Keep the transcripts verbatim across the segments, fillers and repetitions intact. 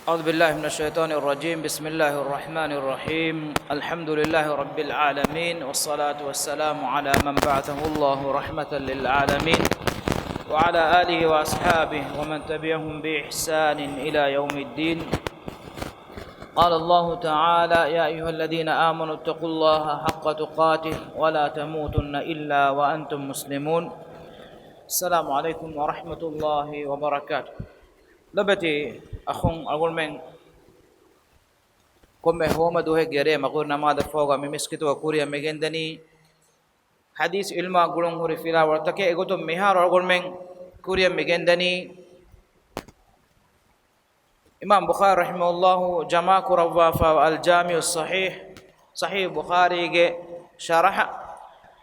أعوذ بالله من الشيطان الرجيم. بسم الله الرحمن الرحيم. الحمد لله رب العالمين، والصلاة والسلام على من بعثه الله رحمة للعالمين، وعلى آله وأصحابه ومن تبعهم بإحسان إلى يوم الدين. قال الله تعالى: يا أيها الذين آمنوا اتقوا الله حق تقاته ولا تموتن إلا وأنتم مسلمون. السلام عليكم ورحمة الله وبركاته. ލޮބުވެތި އަޚުން، އަޅުގަނޑުމެން ކޮންމެ ހޯމަ ދުވަހެއްގެ ރޭ މަޣުރިބް ނަމާދަށްފަހުގަ މި މިސްކިތުގަ ކުރިއަށް މިގެންދަނީ ޙަދީޘް ޢިލްމާ ގުޅުން ހުރި ފިލާވަޅުތަކެއް. އެގޮތުން މިހާރު އަޅުގަނޑުމެން ކުރިއަށް މިގެންދަނީ އިމާމް ބުޚާރީ ރަޙިމަހުﷲ ޖަމާ ކުރައްވާފައިވާ އަލްޖާމިޢުއްޞަޙީޙް، ޞަޙީޙު ބުޚާރީގެ ޝަރަޙަ.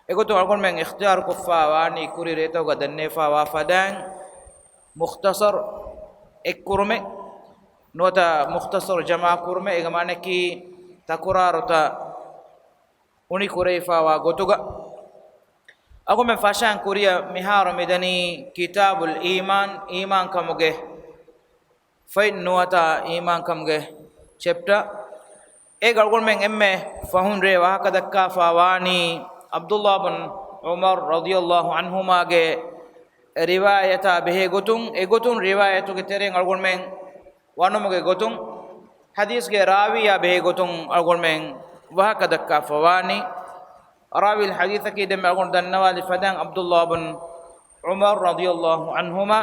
އެގޮތުން އަޅުގަނޑުމެން އިޚްތިޔާރު ކޮށްފައިވާނީ ކުރީ ރޭތަކުގަ ދަންނަވާފައިވާ ފަދައިން މުޚްތަޞަރު އެއްކުރުމެއް، ނުވަތަ މުޚްތަޞަރު ޖަމާ ކުރުމެއް. އޭގެ މާނައަކީ ތަކުރާރުތައް އުނި ކުރެވިފައިވާ ގޮތުގަ. އަޅުގަނޑުމެން ފަށަން ކުރިއަށް މިހާރު މިދަނީ ކިތާބުލް އީމާން، އީމާންކަމުގެ ފޮތް ނުވަތަ އީމާންކަމުގެ ޗެޕްޓަ. އޭގަ އަޅުގަނޑުމެން އެންމެ ފަހުން ރޭ ވާހަކަ ދައްކާފައިވާނީ ޢަބްދުﷲ ބިން ޢުމަރު ރަޟިޔަﷲ ޢަންހުމާގެ ރިވާޔަތާ ބެހޭގޮތުން. އެގޮތުން ރިވާޔަތުގެ ތެރެއިން އަޅުގަނޑުމެން ވަނުމުގެ ގޮތުން، ޙަދީޘްގެ ރާވީއާ ބެހޭގޮތުން އަޅުގަނޑުމެން ވާހަކަ ދައްކާފައިވާނީ. ރާވީލް ޙަދީޘަކީ ދެންމެ އަޅުގަނޑު ދަންނަވާލި ފަދައިން ޢަބްދުﷲ ބިން ޢުމަރު ރަޟިޔަﷲ ޢަންހުމާ.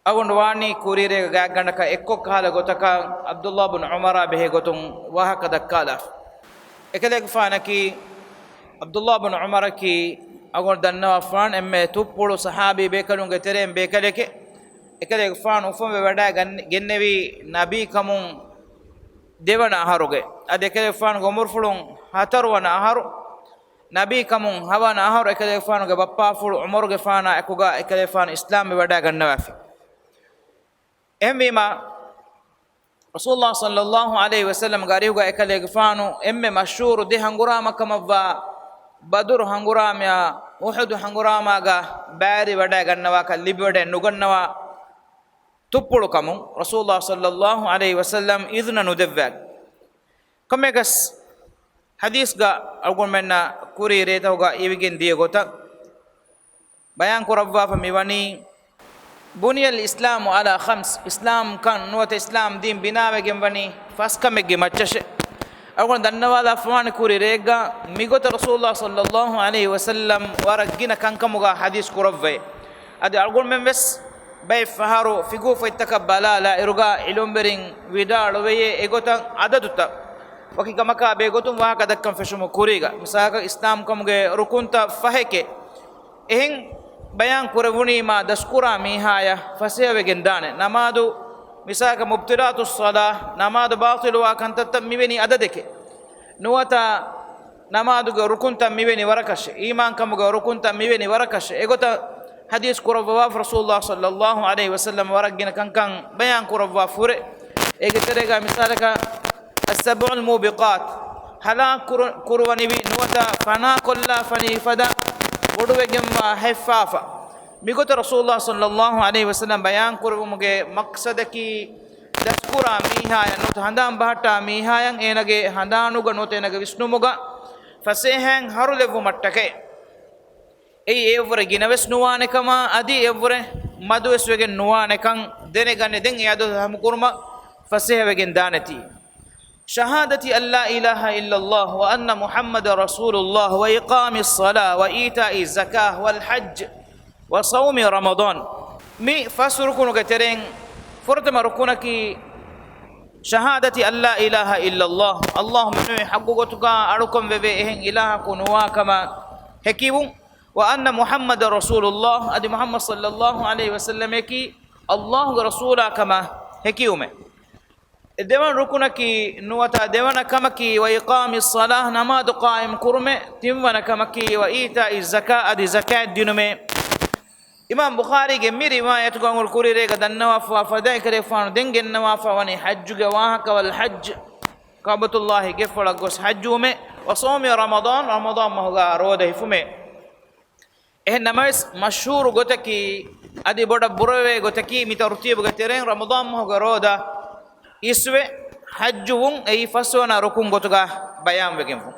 އަޅުގަނޑު ވާނީ ކުރީރޭގަ ގާތްގަނޑަކަށް އެއްކޮށް ކަހަލަ ގޮތަކަށް ޢަބްދުﷲ ބިން ޢުމަރާ ބެހޭގޮތުން ވާހަކަ ދައްކާލާފަ. އެކަލޭގެފާނަކީ، ޢަބްދުﷲ ބިން ޢުމަރަކީ އަޅުގަނޑު ދަންނަވާފާން އެންމެ ތުއްޕުޅު ޞަޙާބީ ބޭކަލުންގެ ތެރެއިން ބޭކަލެކޭ. އެކަލޭގެފާނު އުފަންވެ ވަޑައި ގަން-، ގެންނެވީ ނަބީކަމުން ދެވަނަ އަހަރުގެ. އަދި އެކަލޭގެފާނުގެ އުމުރުފުޅުން ހަތަރުވަނަ އަހަރު، ނަބީކަމުން ހަވަނަ އަހަރު އެކަލޭގެފާނުގެ ބައްޕާފުޅު ޢުމަރުގެފާނާ އެކުގަ އެކަލޭގެފާނު އިސްލާމްވެ ވަޑައިގަންނަވާފި. އެހެންވީމާ، ރަސޫލުﷲ ޞައްލަﷲ ޢަލައިހި ވަސައްލަމްގެ އަރިހުގަ އެކަލޭގެފާނު އެންމެ މަޝްހޫރު ދެ ހަނގުރާމަކަމަށްވާ ބަދުރު ހަނގުރާމަޔާ އުޙުދު ހަނގުރާމާގަ ބައިވެރިވެވަޑައިގަންނަވާކަށް ލިބިވަޑައެއް ނުގަންނަވާ ތުއްޕުޅުކަމުން ރަސޫލުﷲ ޞައްލަﷲ ޢަލައިހި ވަސައްލަމް އިޛުނަ ނުދެއްވާ. ކޮންމެއަކަސް ޙަދީޘްގަ އަޅުގަނޑުމެންނަށް ކުރީ ރޭތަކުގަ އިވިގެން ދިޔަ ގޮތަށް ބަޔާން ކުރައްވާފަ މިވަނީ، بني الإسلام على خمس، އިސްލާމްކަން ނުވަތަ އިސްލާމް ދީން ބިނާވެގެން ވަނީ ފަސް ކަމެއްގެ މައްޗަށޭ. އަޅުގަނޑު ދަންނަވާލާފަވާނެ ކުރީ ރެއެއްގަ މިގޮތަށް ރަސޫލުﷲ ޞައްލަﷲ ޢަލައިހި ވަސައްލަމް ވަރަށް ގިނަ ކަންކަމުގަ ޙަދީޘް ކުރައްވައޭ. އަދި އަޅުގަނޑުމެން ވެސް ބައެއް ފަހަރު ފިޤުހު ފޮތްތަކަށް ބަލާލާ އިރުގަ ޢިލްމުވެރިން ވިދާޅުވެޔޭ އެގޮތަށް ޢަދަދުތައް ވަކި ކަމަކާ ބެހޭގޮތުން ވާހަކަ ދައްކަން ފެށުމުގެ ކުރީގަ. މިސާލަކަށް އިސްލާމްކަމުގެ ރުކުންތައް ފަހެކޭ. އެހެން ބަޔާން ކުރެވުނީމާ ދަސްކުރާ މީހާޔަށް ފަސޭހަވެގެން ދާނެ. ނަމާދު، މިސާލަކަށް މުބްޠިލާތުއްޞަލާ، ނަމާދު ބާޠިލުވާ ކަންތައްތައް މިވެނީ ޢަދަދެކޭ. ނުވަތަ ނަމާދުގެ ރުކުންތައް މިވެނި ވަރަކަށެއް، އީމާންކަމުގެ ރުކުންތައް މިވެނި ވަރަކަށެއް، އެގޮތަށް ޙަދީޘް ކުރައްވަވާފަ ރަސޫލުﷲ ޞައްލަﷲ ޢަލައިހި ވަސައްލަމް ވަރަށް ގިނަ ކަންކަން ބަޔާން ކުރައްވާ ފުރެ. އޭގެ ތެރޭގަ މިސާލަކަށް، އައްސަބްޢުލް މޫބިޤާތް، ހަލާކު ކުރު-، ކުރުވަނިވި ނުވަތަ ފަނާކޮށްލާފަނިވި ފަދަ ބޮޑުވެގެންވާ ހަތްފާފަ. މިގޮތަށް ރަސޫލުﷲ ޞައްލަﷲ ޢަލައިހި ވަސައްލަމް ބަޔާން ކުރެވުމުގެ މަޤްޞަދަކީ، ދަސްކުރާ މީހާޔަށް ނުވަތަ ހަނދާން ބަހައްޓާ މީހާޔަށް އޭނާގެ ހަނދާނުގަ ނުވަތަ އޭނާގެ ވިސްނުމުގަ ފަސޭހައިން ހަރުލެއްވުމަށްޓަކައި. އެއީ އެއަށްވުރެ ގިނަވެސް ނުވާނެކަމާ، އަދި އެއަށްވުރެ މަދުވެސް ވެގެން ނުވާނެކަން ދެނެގަނެ، ދެން އެ އަދަދު ހަމަކުރުމަށް ފަސޭހަވެގެން ދާނެތީ. شهادة أن لا إله إلا الله وأن محمدا رسول الله وإقام الصلاة وإيتاء الزكاة والحج وصوم رمضان. މި ފަސް ރުކުނުގެ ތެރެއިން ފުރަތަމަ ރުކުނަކީ، شهادة أن لا إله إلا الله، އައްލާހު މެނުވީ ޙައްޤު ގޮތުގަ އަޅުކަން ވެވޭ އެހެން އިލާހަކު ނުވާ ކަމަށް ހެކިވުން. وأن محمدا رسول الله، އަދި މުޙައްމަދު ޞައްލަﷲ ޢަލައިހި ވަސައްލަމަކީ އައްލާހުގެ ރަސޫލާ ކަމަށް ހެކިވުމެވެ. އެ ދެވަނަ ރުކުނަކީ ނުވަތަ ދެވަނަ ކަމަކީ، وإقام الصلاة، ނަމާދު ޤާއިމް ކުރުމެވެ. ތިންވަނަ ކަމަކީ، وإيتاء الزكاة، އަދި ޒަކާތް ދިނުމެވެ. އިމާމް ބުޚާރީގެ މި ރިވާޔަތުގަ އަޅުގަނޑު ކުރީ ރޭގަ ދަންނަވާފައިވާ ފަދައިން އެކަލޭގެފާނު ދެން ގެންނަވާފައި ވަނީ ޙައްޖުގެ ވާހަކަ، والحج، ކަޢުބަތުﷲގެ ގެއްފަޅަށް ގޮސް ޙައްޖުވުމެވެ. وصوم رمضان، ރަމަޟާން މަހުގަ ރޯދަ ހިފުމެވެ. އެހެން ނަމަވެސް، މަޝްހޫރު ގޮތަކީ، އަދި ބޮޑަށް ބުރަވެވޭ ގޮތަކީ، މި ތަރުތީބުގެ ތެރެއިން ރަމަޟާން މަހުގެ ރޯދަ އިސްވެ، ޙައްޖުވުން އެއީ ފަސްވަނަ ރުކުން ގޮތުގަ ބަޔާންވެގެންވުން.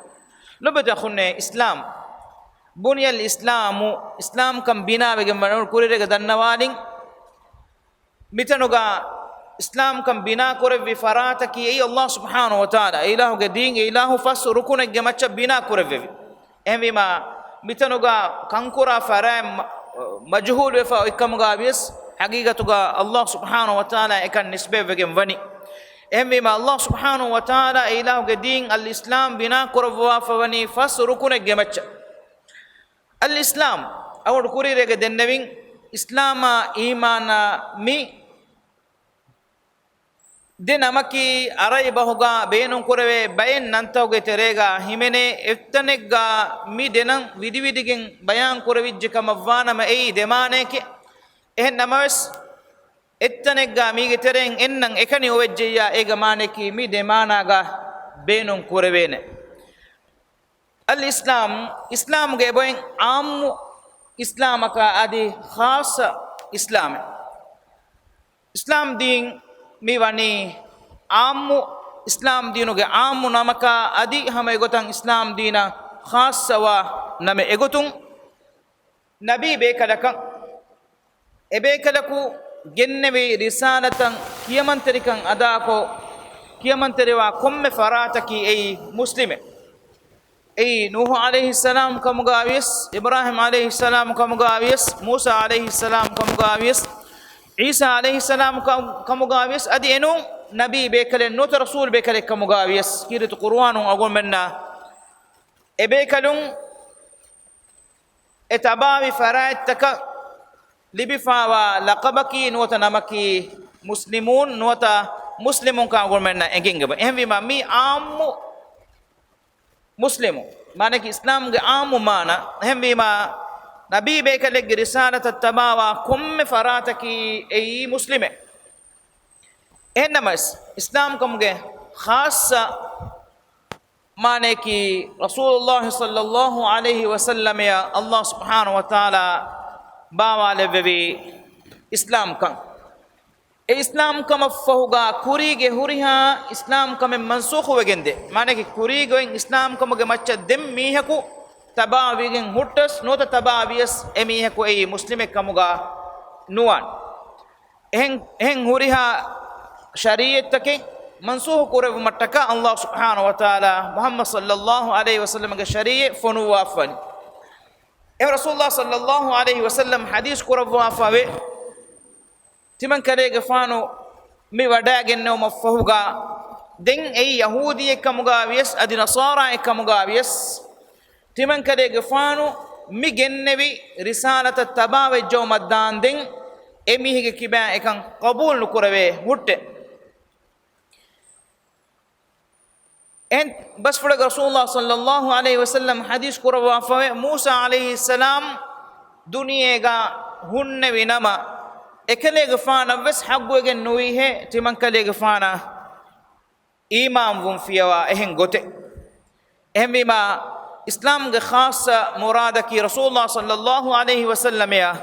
ލޮބުވެތި އަޚުންނޭ އިސްލާމް، ބުނިޔަލް އިސްލާމު، އިސްލާމްކަން ބިނާވެގެން ވަނީ ކުރިއެރޭގަ ދަންނަވާލިން. މިތަނުގަ އިސްލާމްކަން ބިނާކުރެއްވި ފަރާތަކީ އެއީ އައްލާހު ސުބްޙާނަހު ވަތަޢާލާ، އެ އިލާހުގެ ދީން، އެ އިލާހު ފަސް ރުކުނެއްގެ މައްޗަށް ބިނާކުރެއްވެވި. އެހެންވީމާ، މިތަނުގަ ކަންކުރާ ފަރާތް މަ-، މަޖުހޫލުވެފަ އޮތްކަމުގަ ވިޔަސް، ޙަޤީޤަތުގަ އައްލާހު ސުބްޙާނަހު ވަތަޢާލާ އެކަން ނިސްބަތްވެގެން ވަނީ. އެހެންވީމާ، އައްލާހު ސުބްޙާނަހު ވަތަޢާލާ އެ އިލާހުގެ ދީން އަލް އިސްލާމް ބިނާކުރައްވާފަ ވަނީ ފަސް ރުކުނެއްގެ މައްޗަށް. އަލް އިސްލާމް އަޅުގަނޑު ކުރިއެރޭގަ ދެންނެވިން، އިސްލާމާ އީމާނާ މި ދެ ނަމަކީ އަރަބި ބަހުގަ ބޭނުންކުރެވޭ ބައެއް ނަންތަކުގެ ތެރޭގަ ހިމެނޭ. އެއްތަނެއްގަ މި ދެ ނަން ވިދިވިދިގެން ބަޔާން ކުރެވިއްޖެ ކަމަށްވާނަމަ، އެއީ ދެ މާނައެކޭ. އެހެން ނަމަވެސް، އެއްތަނެއްގަ މީގެ ތެރެއިން އެއް ނަން އެކަނި އޮވެއްޖެއްޔާ، އޭގެ މާނައަކީ މި ދެ މާނާގަ ބޭނުން ކުރެވޭނެ. އަލް އިސްލާމް، އިސްލާމްގެ އެބައިން ޢާއްމު އިސްލާމަކާ އަދި ޚާއްޞަ އިސްލާމެއް. އިސްލާމް ދީން މި ވަނީ ޢާއްމު، އިސްލާމް ދީނުގެ ޢާއްމު ނަމަކާ އަދި ހަމަ އެގޮތަށް އިސްލާމް ދީނަށް ޚާއްޞަވާ ނަމެއް. އެގޮތުން ނަބީ ބޭކަލަކަށް، އެބޭކަލަކު ގެންނެވި ރިސާލަތަށް ކިޔަމަންތެރިކަން އަދާކޮށް، ކިޔަމަންތެރިވާ ކޮންމެ ފަރާތަކީ އެއީ މުސްލިމެއް. އެއީ ނޫޙު ޢަލައިހިއްސަލާމް ކަމުގަ ވިޔަސް، އިބްރާހީމް ޢަލައިހިއްސަލާމް ކަމުގަ ވިޔަސް، މޫސާ ޢަލައިހިއްސަލާމް ކަމުގަ ވިޔަސް، ޢީސާ ޢަލައިހިއްސަލާމް ކަމު-، ކަމުގަ ވިޔަސް، އަދި އެނޫން ނަބީ ބޭކަލެއް ނުވަތަ ރަސޫލް ބޭކަލެއް ކަމުގަ ވިޔަސް، ކީރިތި ޤުރުއާނުން އަޅުގަނޑުމެންނަށް އެބޭކަލުން އެ ތަބާވި ފަރާތްތަކަށް ލިބިފާވާ ލަޤަބަކީ ނުވަތަ ނަމަކީ މުސްލިމޫން ނުވަތަ މުސްލިމުން ކަމަށް އަޅުގަނޑުމެންނަށް އެނގެން އެބަ. އެހެންވީމާ، މި ޢާއްމު މުސްލިމު، މާނައަކީ އިސްލާމްގެ ޢާއްމު މާނަ. އެހެންވީމާ، ނަބީ ބޭކަލެއްގެ ރިސާލަތަށް ތަބާވާ ކޮންމެ ފަރާތަކީ އެއީ މުސްލިމެއް. އެހެންނަމަވެސް، އިސްލާމްކަމުގެ ޚާއްޞަ މާނައަކީ، ރަސޫލުﷲ ޞައްލަﷲ ޢަލައިހި ވަސައްލަމައަށް ﷲ ސުބްޙާނަހު ވަތަޢާލާ ބާވާލެއްވެވި އިސްލާމްކަން. އެ އިސްލާމްކަމަށްފަހުގަ ކުރީގެ ހުރިހާ އިސްލާމްކަމެއް މަންސޫޚުވެގެންދޭ. މާނައަކީ، ކުރީގައި އިސްލާމްކަމުގެ މައްޗަށް ދެން މީހަކު ތަބާވެގެން ހުއްޓަސް ނުވަތަ ތަބާވިޔަސް އެމީހަކު އެއީ މުސްލިމެއް ކަމުގަ ނުވާނެ. އެހެން، އެހެން ހުރިހާ ޝަރީޢަތްތަކެއް މަންސޫޚު ކުރެއްވުމަށްޓަކާ ﷲ ސުބްޙާނަހު ވަތަޢާލާ މުޙައްމަދު ޞައްލަﷲ ޢަލައިހި ވަސައްލަމަގެ ޝަރީޢަތް ފޮނުއްވާފަވަނީ. އެ ރަސޫލުﷲ ޞައްލަﷲ ޢަލައިހި ވަސައްލަމް ޙަދީޘް ކުރައްވާފަވޭ، ތިމަންކަލޭގެފާނު މި ވަޑައިގެންނެވުމަށްފަހުގަ، ދެން އެއީ ޔަހޫދީއެއްކަމުގަ ވިޔަސް އަދި ނަޞާރާއެއްކަމުގަ ވިޔަސް، ތިމަންކަލޭގެފާނު މި ގެންނެވި ރިސާލަތަށް ތަބާވެއްޖައުމަށްދާންދެން، އެމީހެއްގެ ކިބައިން އެކަން ޤަބޫލު ނުކުރެވޭ ހުއްޓެ. އެހެން ބަސްފުޅެއްގަ ރަސޫލުﷲ ޞައްލަﷲ ޢަލައިހި ވަސައްލަމް ޙަދީޘް ކުރައްވާފަވޭ، މޫސާ ޢަލައިހިއްސަލާމް ދުނިޔޭގަ ހުންނެވި ނަމަ، އެކަލޭގެފާނަށްވެސް ޙައްޤުވެގެން ނުވީހޭ ތިމަންކަލޭގެފާނަށް އީމާންވުން ފިޔަވާ އެހެން ގޮތެއް. އެހެންވީމާ، އިސްލާމްގެ ޚާއްޞަ މުރާދަކީ ރަސޫލުﷲ ޞައްލަﷲ ޢަލައިހި ވަސައްލަމައަށް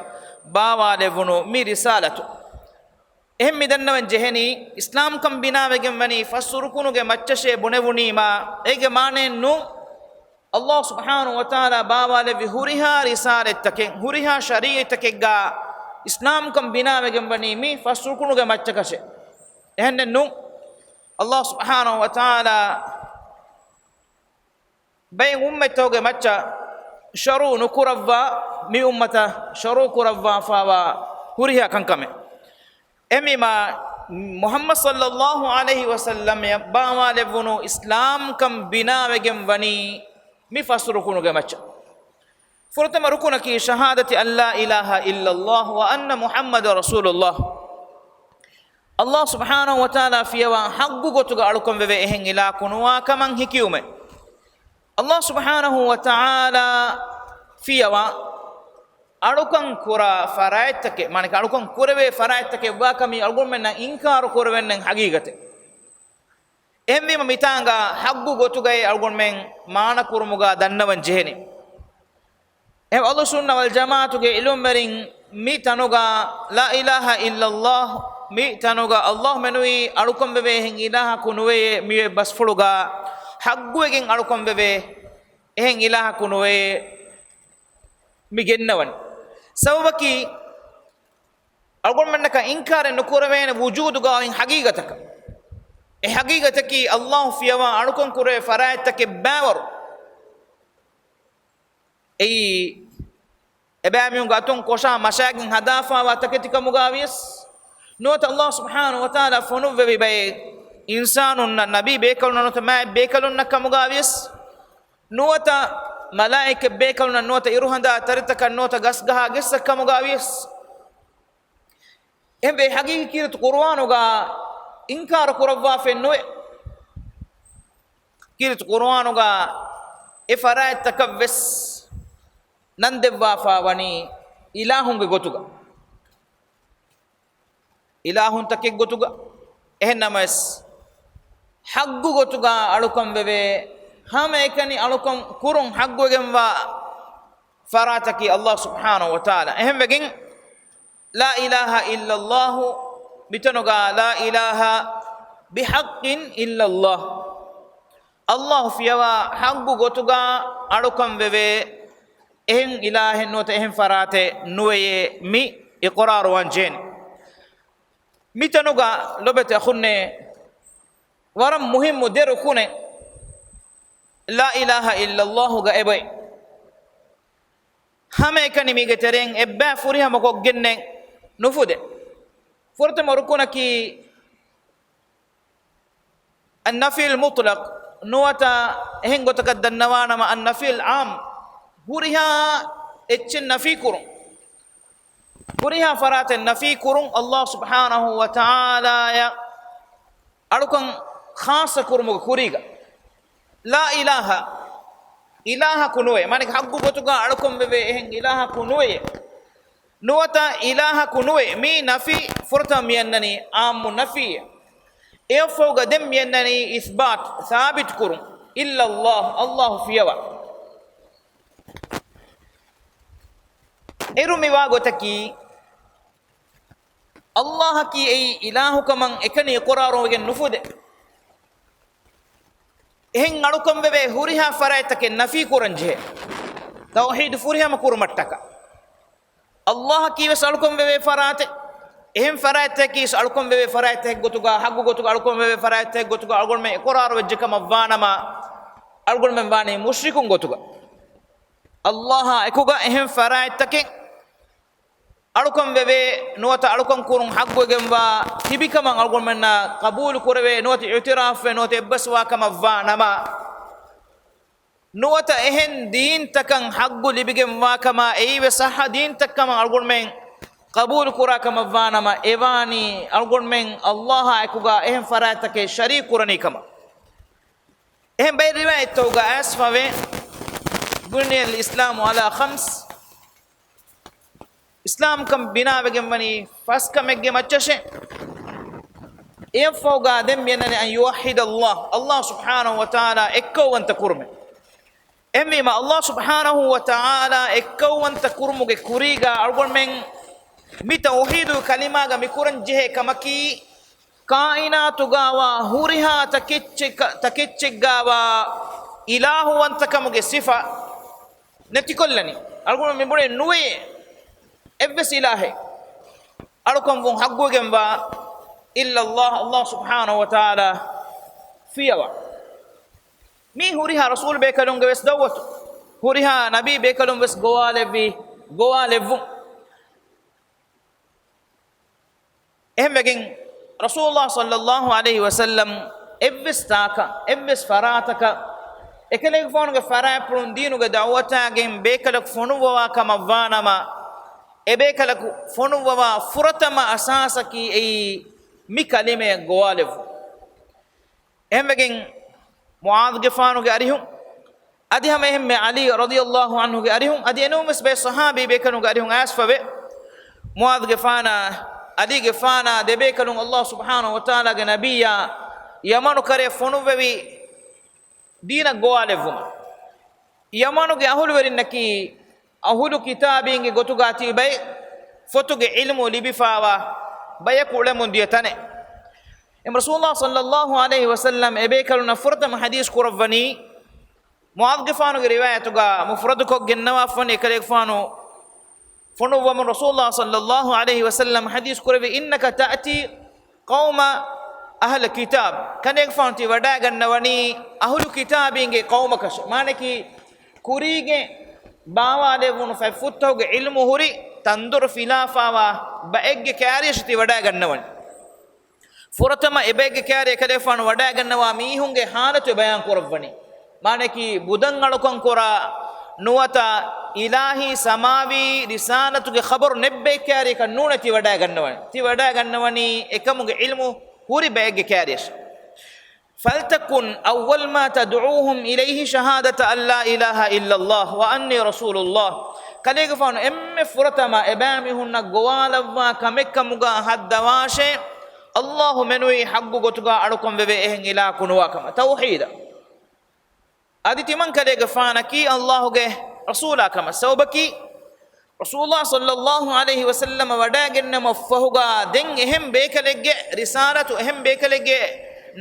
ބާވާލެވުނު މި ރިސާލަތު. އެހެން މި ދަންނަވަން ޖެހެނީ، އިސްލާމްކަން ބިނާވެގެން ވަނީ ފަސް ރުކުނުގެ މައްޗަށޭ ބުނެވުނީމާ، އޭގެ މާނައެއް ނޫން، ﷲ ސުބްޙާނަހު ވަތަޢާލާ ބާވާލެއްވި ހުރިހާ ރިސާލަތްތަކެއް، ހުރިހާ ޝަރީޢަތްތަކެއްގަ އިސްލާމްކަން ބިނާވެގެން ވަނީ މި ފަސް ރުކުނުގެ މައްޗަކަށޭ. އެހެންނެއް ނޫން. ﷲ ސުބްޙާނަހު ވަތަޢާލާ ބައެއް އުއްމަތްތަކުގެ މައްޗަށް ޝަރުޢު ނުކުރައްވާ، މި އުއްމަތަށް ޝަރުޢު ކުރައްވާފައިވާ ހުރިހާ ކަންކަމެއް. އެހެންވީމާ، މުޙައްމަދު ޞައްލަﷲ ޢަލައިހި ވަސައްލަމަށް ބާވާލެއްވުނު އިސްލާމްކަން ބިނާވެގެން ވަނީ މި ފަސް ރުކުނުގެ މައްޗަށް. ފުރަތަމަ ރުކުނަކީ ޝަހާދަތި އަން ލާ އިލާހަ އިއްލަﷲ ވަ އަންނަ މުޙައްމަދަން ރަސޫލުﷲ. ﷲ ސުބްޙާނަހު ވަތަޢާލާ ފިޔަވާ ޙައްޤު ގޮތުގަ އަޅުކަން ވެވޭ އެހެން އިލާހަކު ނުވާ ކަމަށް ހެކިވުމެއް. ﷲ ސުބްޙާނަހު ވަތަޢާލާ ފިޔަވާ އަޅުކަން ކުރާ ފަރާތްތަކެއް، މާނައަކީ އަޅުކަން ކުރެވޭ ފަރާތްތަކެއް ވާކަމީ އަޅުގަނޑުމެންނަށް އިންކާރު ކުރެވެންނެއް ޙަޤީޤަތެއް. އެހެންވީމަ މިތާނގަ ޙައްޤު ގޮތުގައި އަޅުގަނޑުމެން މާނަ ކުރުމުގަ ދަންނަވަން ޖެހެނީ. އެ އަހްލުއްސުންނަ ވަލްޖަމާޢަތުގެ ޢިލްމުވެރިން މި ތަނުގަ ލާ އިލާހަ އިއްލަﷲ މި ތަނުގަ އައްލާހު މެނުވީ އަޅުކަން ވެވޭ އެހެން އިލާހަކު ނުވެޔޭ، މި ބަސްފުޅުގަ ޙައްޤުވެގެން އަޅުކަން ވެވޭ އެހެން އިލާހަކު ނުވެޔޭ މި ގެންނަވަނީ. ސަބަބަކީ، އަޅުގަނޑުމެންނަކަށް އިންކާރެއް ނުކުރެވޭނެ ވުޖޫދުގަ އޮތް ޙަޤީޤަތަކަށް. އެ ޙަޤީޤަތަކީ އައްލާހު ފިޔަވާ އަޅުކަން ކުރެވޭ ފަރާތްތަކެއް ބައިވަރު. އެއީ، އެބައިމީހުންގެ އަތުން ކޮށާ މަށާގެން ހަދާފާވާ ތަކެތިކަމުގަ ވިޔަސް ނުވަތަ، އައްލާހު ސުބްޙާނަހު ވަތަޢާލާ ފޮނުއްވެވި ބައެއް އިންސާނުންނަށް، ނަބީ ބޭކަލުންނަށް ނުވަތަ މާތް ބޭކަލުންނަށް ކަމުގަ ވިޔަސް ނުވަތަ، މަލާއިކަ ބޭކަލުންނަށް ނުވަތަ، އިރުހަނދާ ތަރިތަކަށް ނުވަތަ، ގަސްގަހާ ގެއްސަށް ކަމުގަ ވިޔަސް. އެހެންވެ، ޙަޤީޤީ ކީރިތި ޤުރުއާނުގަ އިންކާރު ކުރައްވާފައެއް ނުވޭ. ކީރިތި ޤުރުއާނުގަ އެ ފަރާތްތަކަށް ވެސް ނަން ދެއްވާފާ ވަނީ އިލާހުންގެ ގޮތުގަ. އިލާހުންތަކެއް ގޮތުގަ. އެހެން ނަމަވެސް، ޙައްޤު ގޮތުގަ އަޅުކަން ވެވޭ، ހަމައެކަނި އަޅުކަން ކުރުން ޙައްޤުވެގެންވާ ފަރާތަކީ އައްލާހު ސުބްޙާނަހު ވަތަޢާލާ. އެހެންވެގެން، لا إله إلا الله، މިތަނުގަ لا إله بحق إلا الله. އައްލާހު ފިޔަވާ ޙައްޤު ގޮތުގަ އަޅުކަން ވެވޭ އެހެން އިލާހެއް ނުވަތަ އެހެން ފަރާތެއް ނުވެޔޭ، މި އިޤުރާރުވާން ޖެހޭނެ. މިތަނުގަ ލޮބުވެތި އަޚުންނޭ، ވަރަށް މުހިއްމު ދެ ރުކުނެއް لا إله إلا الله ގަ އެބައި. ހަމައެކަނި މީގެ ތެރެއިން އެއްބައި ފުރިހަމަ ކޮށްގެންނެއް ނުފުދޭ. ފުރަތަމަ ރުކުނަކީ النفي المطلق، ނުވަތަ އެހެން ގޮތަކަށް ދަންނަވާނަމަ النفي العام، ހުރިހާ އެއްޗެއް ނަފީ ކުރުން. ހުރިހާ ފަރާތެއް ނަފީ ކުރުން، އައްލާހު ސުބްޙާނަހު ވަތަޢާލާއަށް އަޅުކަން ޚާއްޞަ ކުރުމުގެ ކުރީގަ. لا إله، އިލާހަކު ނުވޭ. މާނައަކީ ޙައްޤު ގޮތުގަ އަޅުކަން ވެވޭ އެހެން އިލާހަކު ނުވެޔޭ. ނުވަތަ އިލާހަކު ނުވޭ. މީ ނަފީ، ފުރަތަމަ މިއަންނަނީ ޢާއްމު ނަފީއެއް. އެއަށްފަހުގަ ދެން މިއަންނަނީ އިޘްބާތު، ސާބިތު ކުރުން. إلا الله، އައްލާހު ފިޔަވާ. އޭރު މިވާ ގޮތަކީ، އައްލާހަކީ އެއީ އިލާހުކަމަށް އެކަނި އިޤުރާރުވެގެން ނުފުދޭ. އެހެން އަޅުކަން ވެވޭ ހުރިހާ ފަރާތްތަކެއް ނަފީ ކުރަން ޖެހޭ، ތައުޙީދު ފުރިހަމަ ކުރުމަށްޓަކާ. އައްލާހަކީ ވެސް އަޅުކަން ވެވޭ ފަރާތެއް. އެހެން ފަރާތްތަކަކީ ވެސް އަޅުކަން ވެވޭ ފަރާތްތަކެއް ގޮތުގަ، ޙައްޤު ގޮތުގަ އަޅުކަން ވެވޭ ފަރާތްތަކެއް ގޮތުގަ އަޅުގަނޑުމެން އިޤުރާރު ވެއްޖެ ކަމަށް ވާނަމަ، އަޅުގަނޑުމެން ވާނީ މުޝްރިކުން ގޮތުގަ. އައްލާހާ އެކުގަ އެހެން ފަރާތްތަކެއް އަޅުކަން ވެވޭ، ނުވަތަ އަޅުކަން ކުރުން ޙައްޤުވެގެންވާ ތިބިކަމަށް އަޅުގަނޑުމެންނަށް ޤަބޫލު ކުރެވޭ، ނުވަތަ އިޢުތިރާފްވެ، ނުވަތަ އެއްބަސްވާ ކަމަށް ވާ ނަމަ، ނުވަތަ އެހެން ދީންތަކަށް ޙައްޤު ލިބިގެންވާ ކަމަށް، އެއީވެސް ޞައްޙަ ދީންތައް ކަމަށް އަޅުގަނޑުމެން ޤަބޫލު ކުރާ ކަމަށް ވާ ނަމަ، އެވާނީ އަޅުގަނޑުމެން އައްލާހާ އެކުގަ އެހެން ފަރާތްތަކެއް ޝަރީކު ކުރަނީ ކަމަށް. އެހެން ބައެއް ރިވާޔަތްތަކުގަ އައިސްފަވޭ، بني الإسلام على خمس، އިސްލާމްކަން ބިނާވެގެން ވަނީ ފަސް ކަމެއްގެ މައްޗަށޭ. އެއަށްފަހުގަ ދެން މިއަންނަނީ أن يوحد الله، އައްލާހު ސުބްޙާނަހު ވަތަޢާލާ އެއްކައުވަންތަ ކުރުމެއް. އެހެންވީމަ، އައްލާހު ސުބްޙާނަހު ވަތަޢާލާ އެއްކައުވަންތަ ކުރުމުގެ ކުރީގަ އަޅުގަނޑުމެން މި ތައުޙީދު ކަލިމާގަ މި ކުރަން ޖެހޭ ކަމަކީ، ކާއިނާތުގަވާ ހުރިހާ ތަކެއްޗެއް، ތަކެއްޗެއްގަވާ އިލާހުވަންތަކަމުގެ ސިފަ ނެތިކޮށްލަނީ. އަޅުގަނޑު މިބުނޭ ނުވެ އެއްވެސް އިލާހެއް އަޅުކަންވުން ޙައްޤުވެގެންވާ إلا الله، އައްލާހު ސުބްޙާނަހު ވަތަޢާލާ ފިޔަވާ. މީ ހުރިހާ ރަސޫލު ބޭކަލުންގެ ވެސް ދަޢުވަތު، ހުރިހާ ނަބީ ބޭކަލުން ވެސް ގޮވާލެއްވި، ގޮވާލެއްވުން. އެހެންވެގެން، ރަސޫލުﷲ ޞައްލަﷲ ޢަލައިހި ވަސައްލަމް އެއްވެސް ތާކަށް، އެއްވެސް ފަރާތަކަށް، އެކަލޭގެފާނުގެ ފަރާތްޕުޅުން ދީނުގެ ދަޢުވަތާގެން ބޭކަލަކު ފޮނުއްވަވާ ކަމަށް ވާނަމަ، އެބޭކަލަކު ފޮނުއްވަވާ ފުރަތަމަ އަސާސަކީ އެއީ މި ކަލިމަޔަށް ގޮވާލެއްވުން. އެހެންވެގެން، މުޢާޛުގެފާނުގެ އަރިހުން، އަދި ހަމަ އެހެންމެ ޢަލީ ރަޟިޔަﷲ ޢަންހުގެ އަރިހުން، އަދި އެނޫންވެސް ބައެއް ޞަޙާބީ ބޭކަލުންގެ އަރިހުން އައިސްފަވޭ. މުޢާޛުގެފާނާ، ޢަލީގެފާނާ ދެބޭކަލުން އައްލާހު ސުބްޙާނަހު ވަތަޢާލާގެ ނަބިއްޔާ ޔަމަނު ކަރައަށް ފޮނުއްވެވި ދީނަށް ގޮވާލެއްވުމަށް. ޔަމަނުގެ އަހުލުވެރިންނަކީ އަހުލު ކިތާބީންގެ ގޮތުގަ ތިބި ބައެއް، ފޮތުގެ ޢިލްމު ލިބިފާވާ، ބަޔަކު އުޅެމުން ދިޔަ ތަނެއް. އެމް ރަސޫލާ ޞައްލައްލާހު ޢަލައިހި ވަސައްލަމް އެބޭކަލުންނަށް ފުރަތަމަ ޙަދީޘް ކުރައްވަނީ، މުޢާޛުގެފާނުގެ ރިވާޔަތުގަ މުފްރަދުކޮށްގެންނަވާފަނީ، ކަލޭގެފާނު ފޮނުއްވަމުން ރަސޫލާ ޞައްލައްލާހު ޢަލައިހި ވަސައްލަމް ޙަދީޘް ކުރެއްވި، إنك تأتي قوم أهل الكتاب، ކަލޭގެފާނު ތި ވަޑައިގަންނަވަނީ އަހުލު ކިތާބީންގެ ޤައުމަކަށް. މާނައަކީ، ކުރީގެ ބާވާލެވުނު ފަތްފުށްތަކުގެ ޢިލްމު ހުރި ތަންދޮރު ފިލާފާވާ ބައެއްގެ ކާރިޔަށް ތި ވަޑައިގަންނަވަނީ. ފުރަތަމަ އެބައެއްގެ ކާރިޔަށް ކަލޭގެފާނު ވަޑައިގަންނަވާ މީހުންގެ ޙާލަތު ބަޔާން ކުރައްވަނީ. މާނައަކީ، ބުދަން އަޅުކަން ކުރާ ނުވަތަ އިލާހީ ސަމާވީ ރިސާލަތުގެ ޚަބަރު ނެތް ބައެއް ކާރިޔަކަށް ނޫނޭ ތި ވަޑައިގަންނަވަނީ. ތި ވަޑައިގަންނަވަނީ އެކަމުގެ ޢިލްމު ހުރި ބައެއްގެ ކާރިޔަށް. فلتكن أول ما تدعوهم إليه شهادة أن لا إله إلا الله وأني رسول الله. ކަލޭގެފާނު އެންމެ ފުރަތަމަ އެބައިމީހުންނަށް ގޮވާލައްވާ ކަމެއްކަމުގަ ހައްދަވާށޭ، އައްލާހު މެނުވީ ޙައްޤު ގޮތުގަ އަޅުކަން ވެވޭ އެހެން އިލާހަކު ނުވާ ކަމަށް. ތައުޙީދަށް. އަދި ތިމަން ކަލޭގެފާނަކީ އައްލާހުގެ ރަސޫލާ ކަމަށް. ސަބަބަކީ، ރަސޫލާ ޞައްލައްލާހު ޢަލައިހި ވަސައްލަމަ ވަޑައިގެންނަވާ ފަހުގަ ދެން އެހެން ބޭކަލެއްގެ ރިސާލަތު، އެހެން ބޭކަލެއްގެ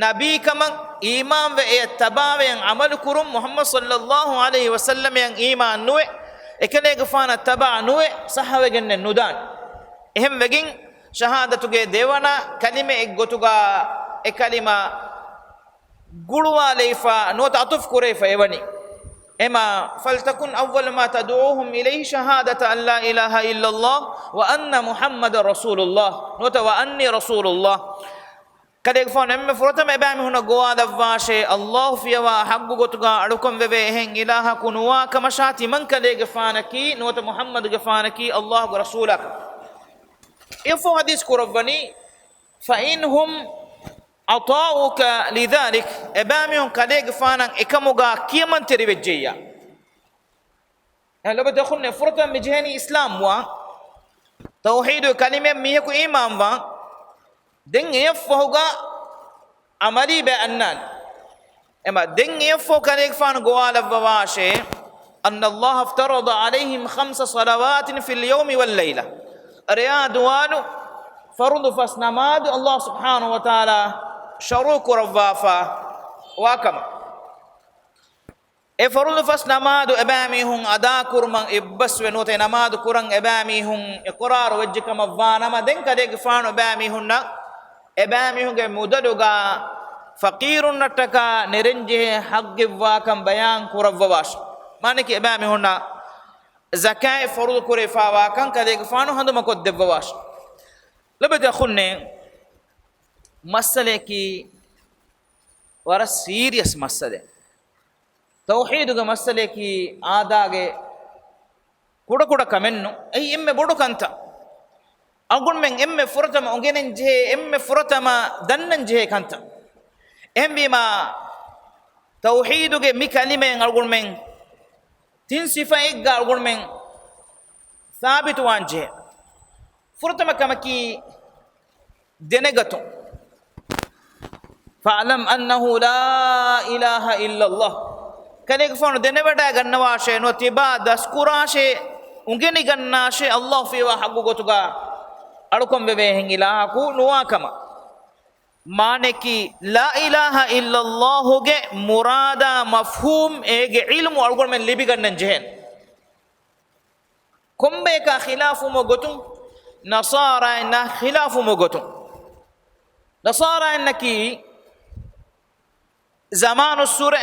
ނަބީކަމަށް އީމާންވެ، އެޔަށް ތަބާވެ އަމަލު ކުރުން، މުޙައްމަދު ޞައްލައްލާހު ޢަލައިހި ވަސައްލަމައަށް އީމާން ނުވެ، އެކަލޭގެފާނަށް ތަބާ ނުވެ، ޞައްޙަވެގެންނެއް ނުދާނެ. އެހެންވެގެން، ޝަހާދަތުގެ ދެވަނަ ކަލިމައެއްގޮތުގަ އެ ކަލިމަ ގުޅުވާލައިފަ ނުވަތަ އަޠުފު ކުރެވިފަ އެވަނީ. އެމާ، فلتكن أول ما تدعوهم إليه شهادة أن لا إله إلا الله وأن محمدا رسول الله، ނުވަތަ وأني رسول الله. ކަލޭގެފާނު އެންމެ ފުރަތަމަ އެބައިމީހުންނަށް ގޮވާލައްވާށޭ، އައްލާހު ފިޔަވާ ޙައްޤު ގޮތުގަ އަޅުކަން ވެވޭ އެހެން އިލާހަކު ނުވާ ކަމަށާ، ތިމަން ކަލޭގެފާނަކީ ނުވަތަ މުޙައްމަދުގެފާނަކީ އައްލާހުގެ ރަސޫލާކަން. އެއަށްފަހު ޙަދީޘް ކުރައްވަނީ، فإن هم أطاعوك لذلك، އެބައިމީހުން ކަލޭގެފާނަށް އެކަމުގަ ކިޔަމަންތެރިވެއްޖެއްޔާ. އެ ލޮބުވެތި އަޚުންނޭ، ފުރަތަމަ މި ޖެހެނީ އިސްލާމްވާން، ތައުޙީދުގެ ކަލިމައިން މީހަކު އީމާންވާން. ދެން އެއަށްފަހުގަ ޢަމަލީ ބައެއް އަންނާނެ. އެމަ ދެން އެއަށްފަހު ކަލޭގެފާނު ގޮވާލައްވަވާށޭ، أن الله افترض عليهم خمس صلوات في اليوم والليلة. ރެޔާ ދުވާލު ފަރުޟު ފަސް ނަމާދު އައްލާހު ސުބްޙާނަހު ވަތަޢާލާ ޝަރުޢު ކުރައްވާފަ ވާކަމަށް. އެ ފަރުޟު ފަސް ނަމާދު އެބައިމީހުން އަދާކުރުމަށް އެއްބަސްވެ ނުވަތަ އެ ނަމާދު ކުރަން އެބައިމީހުން އިޤްރާރު ވެއްޖެ ކަމަށް ވާ ނަމަ، ދެން ކަލޭގެފާނު އެބައިމީހުންނަށް އެބައިމީހުންގެ މުދަލުގަ ފަޤީރުންނަށްޓަކާ ނެރެންޖެހޭ ޙައްޤެއްވާކަން ބަޔާން ކުރައްވަވާށި. މާނައަކީ އެބައިމީހުންނަށް ޒަކާތް ފަރުޟު ކުރެވިފާވާކަން ކަލޭގެފާނު ހަނދުމަކޮށްދެއްވަވާށި. ލޮބުވެތި އަޚުންނޭ، މައްސަލައަކީ ވަރަށް ސީރިއަސް މައްސަލައެއް. ތައުޙީދުގެ މައްސަލައަކީ އާދާގެ ކުޑަކުޑަ ކަމެއްނު، އެއީ އެންމެ ބޮޑު ކަންތައް. އަޅުގަނޑުމެން އެންމެ ފުރަތަމަ އުނގެނެން ޖެހޭ، އެންމެ ފުރަތަމަ ދަންނަން ޖެހޭ ކަންތައް. އެހެންވީމާ، ތައުޙީދުގެ މި ކަލިމައިން އަޅުގަނޑުމެން ތިން ސިފައެއްގަ އަޅުގަނޑުމެން ސާބިތުވާން ޖެހޭ. ފުރަތަމަ ކަމަކީ، ދެނެގަތުން. فاعلم أنه لا إله إلا الله. ކަލޭގެފާނު ދެނެވަޑައިގަންނަވާށޭ، ނުވަތަ ތިބާ ދަސްކުރާށޭ، އުނގެނިގަންނާށޭ، އައްލާހު ފިޔަވާ ޙައްޤު ގޮތުގަ އަޅުކަން ވެވޭ އެހެން އިލާހަކު ނުވާ ކަމަށް. މާނައަކީ، لا إله إلا الله ގެ މުރާދާ މަފްހޫމް އޭގެ ޢިލްމު އަޅުގަނޑުމެން ލިބިގަންނަން ޖެހޭނެ. ކޮންބަޔަކާ ޚިލާފުވުމުގެ ގޮތުން، ނަޞާރާއިންނާ ޚިލާފުވުމުގެ ގޮތުން. ނަޞާރާއިންނަކީ ޒަމާނުއްސުރެ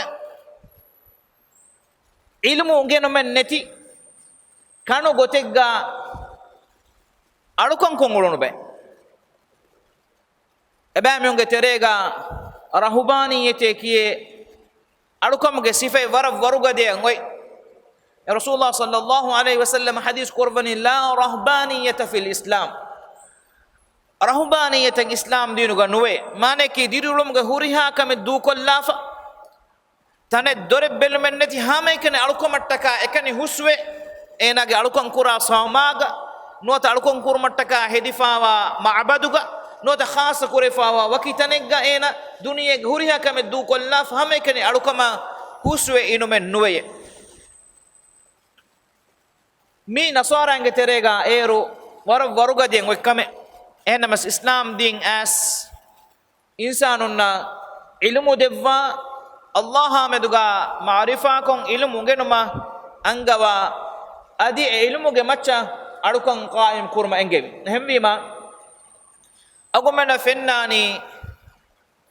ޢިލްމު އުނގެނުމެއް ނެތި، ކަނު ގޮތެއްގަ އަޅުކަންކޮށް އުޅުނު ބައެއް. އެބައިމީހުންގެ ތެރޭގަ ރަހުބާނިއްޔަތޭ ކިޔޭ އަޅުކަމުގެ ސިފައެއް ވަރަށް ވަރުގަދަޔަށް އޮތް. ރަސޫލާ ޞައްލައްލާހު ޢަލައިހި ވަސައްލަމަ ޙަދީޘް ކުރައްވަނީ، لا رهبانية في الإسلام. ރަހުބާނިއްޔަތެއް އިސްލާމް ދީނުގަ ނުވޭ. މާނައަކީ، ދިރިއުޅުމުގެ ހުރިހާ ކަމެއް ދޫކޮށްލާފަ، ތަނެއް ދޮރެއް ބެލުމެއް ނެތި ހަމައެކަނި އަޅުކަމަށްޓަކާ އެކަނި ހުސްވެ، އޭނާގެ އަޅުކަން ކުރާ ސަމާގަ، ނުވަތަ އަޅުކަން ކުރުމަށްޓަކާ ހެދިފާވާ މަޢުބަދުގަ، ނުވަތަ ޚާއްޞަ ކުރެވިފާވާ ވަކި ތަނެއްގަ އޭނަ ދުނިޔޭގެ ހުރިހާ ކަމެއް ދޫކޮށްލާފަ ހަމައެކަނި އަޅުކަމަށް ހުސްވެ އިނުމެއް ނުވެޔޭ. މީ ނަޞާރާއިންގެ ތެރޭގަ އޭރު ވަރަށް ވަރުގަދަޔަށް އޮތް ކަމެއް. އެހެންނަމަސް އިސްލާމް ދީން އައިސް އިންސާނުންނަށް ޢިލްމު ދެއްވާ، ﷲ އާ މެދުގަ މަޢުރިފާކޮށް ޢިލްމު އުނގެނުމަށް އަންގަވާ، އަދި އެ ޢިލްމުގެ މައްޗަށް އަޅުކަން ޤާއިމް ކުރުމަށް އެންގެވި. އެހެންވީމަ، އަޅުގަނޑުމެންނަށް ފެންނާނީ،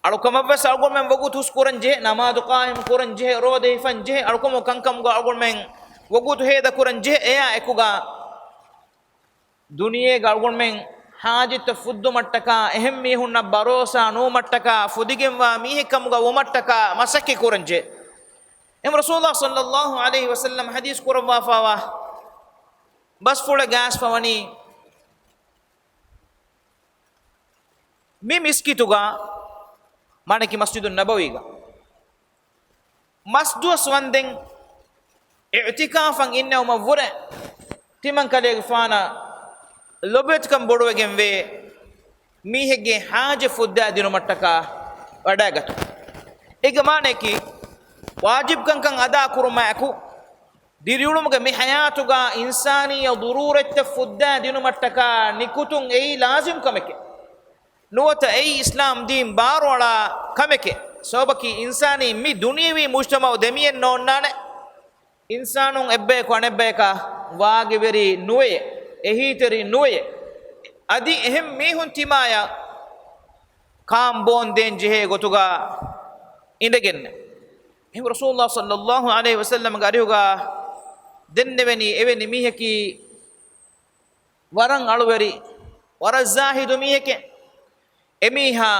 އަޅުކަމަށްވެސް އަޅުގަނޑުމެން ވަގުތު ހުސް ކުރަން ޖެހޭ، ނަމާދު ޤާއިމް ކުރަން ޖެހޭ، ރޯދަ ހިފަން ޖެހޭ، އަޅުކަމުގެ ކަންކަމުގަ އަޅުގަނޑުމެން ވަގުތު ހޭދަ ކުރަން ޖެހޭ. އެއާ އެކުގަ ދުނިޔޭގަ އަޅުގަނޑުމެން ޙާޖަތްތައް ފުއްދުމަށްޓަކާ، އެހެން މީހުންނަށް ބަރޯސާ ނުވުމަށްޓަކާ، ފުދިގެންވާ މީހެއްކަމުގަ ވުމަށްޓަކާ މަސައްކަތް ކުރަންޖެ. އެހެން ރަސޫލާ ޞައްލައްލާހު ޢަލައިހި ވަސައްލަމް ޙަދީޘް ކުރައްވާފާވާ ބަސްފުޅެއް ގާސްފަވަނީ، މި މިސްކިތުގަ، މާނައަކީ މަސްޖިދު ނަބަވީގަ މަސްދުވަސް ވަންދެން އިޢުތިކާފަށް އިންނެވުމަށްވުރެ، ތިމަންކަލޭގެފާނަށް ލޮބުވެތިކަން ބޮޑުވެގެންވޭ މީހެއްގެ ޙާޖަތް ފުއްދާ ދިނުމަށްޓަކާ ވަޑައިގަތުން. އޭގެ މާނައަކީ، ވާޖިބް ކަންކަން އަދާ ކުރުމާއެކު، ދިރިއުޅުމުގެ މި ޙަޔާތުގަ އިންސާނިއްޔަ ޟަރޫރަތްތައް ފުއްދާ ދިނުމަށްޓަކާ ނިކުތުން އެއީ ލާޒިމް ކަމެކޭ. ނުވަތަ އެއީ އިސްލާމް ދީން ބާރުއަޅާ ކަމެކޭ. ސަބަބަކީ އިންސާނީ މި ދުނިޔެވީ މުޖްތަމަޢު ދެމިއެއް ނޯންނާނެ. އިންސާނުން އެއްބަޔަކު އަނެއްބަޔަކާ ވާގިވެރި ނުވެޔޭ، އެހީތެރި ނުވެޔޭ. އަދި އެހެން މީހުން ތިމާޔަށް ކާން ބޯން ދޭން ޖެހޭ ގޮތުގަ އިނދެގެންނެ. އެހެން ރަސޫލުﷲ ޞައްލައްލާހު ޢަލައިހި ވަސައްލަމްގެ އަރިހުގަ ދެންނެވެނީ އެވެނި މީހަކީ ވަރަށް އަޅުވެރި، ވަރަށް ޒާހިދު މީހެކޭ. އެމީހާ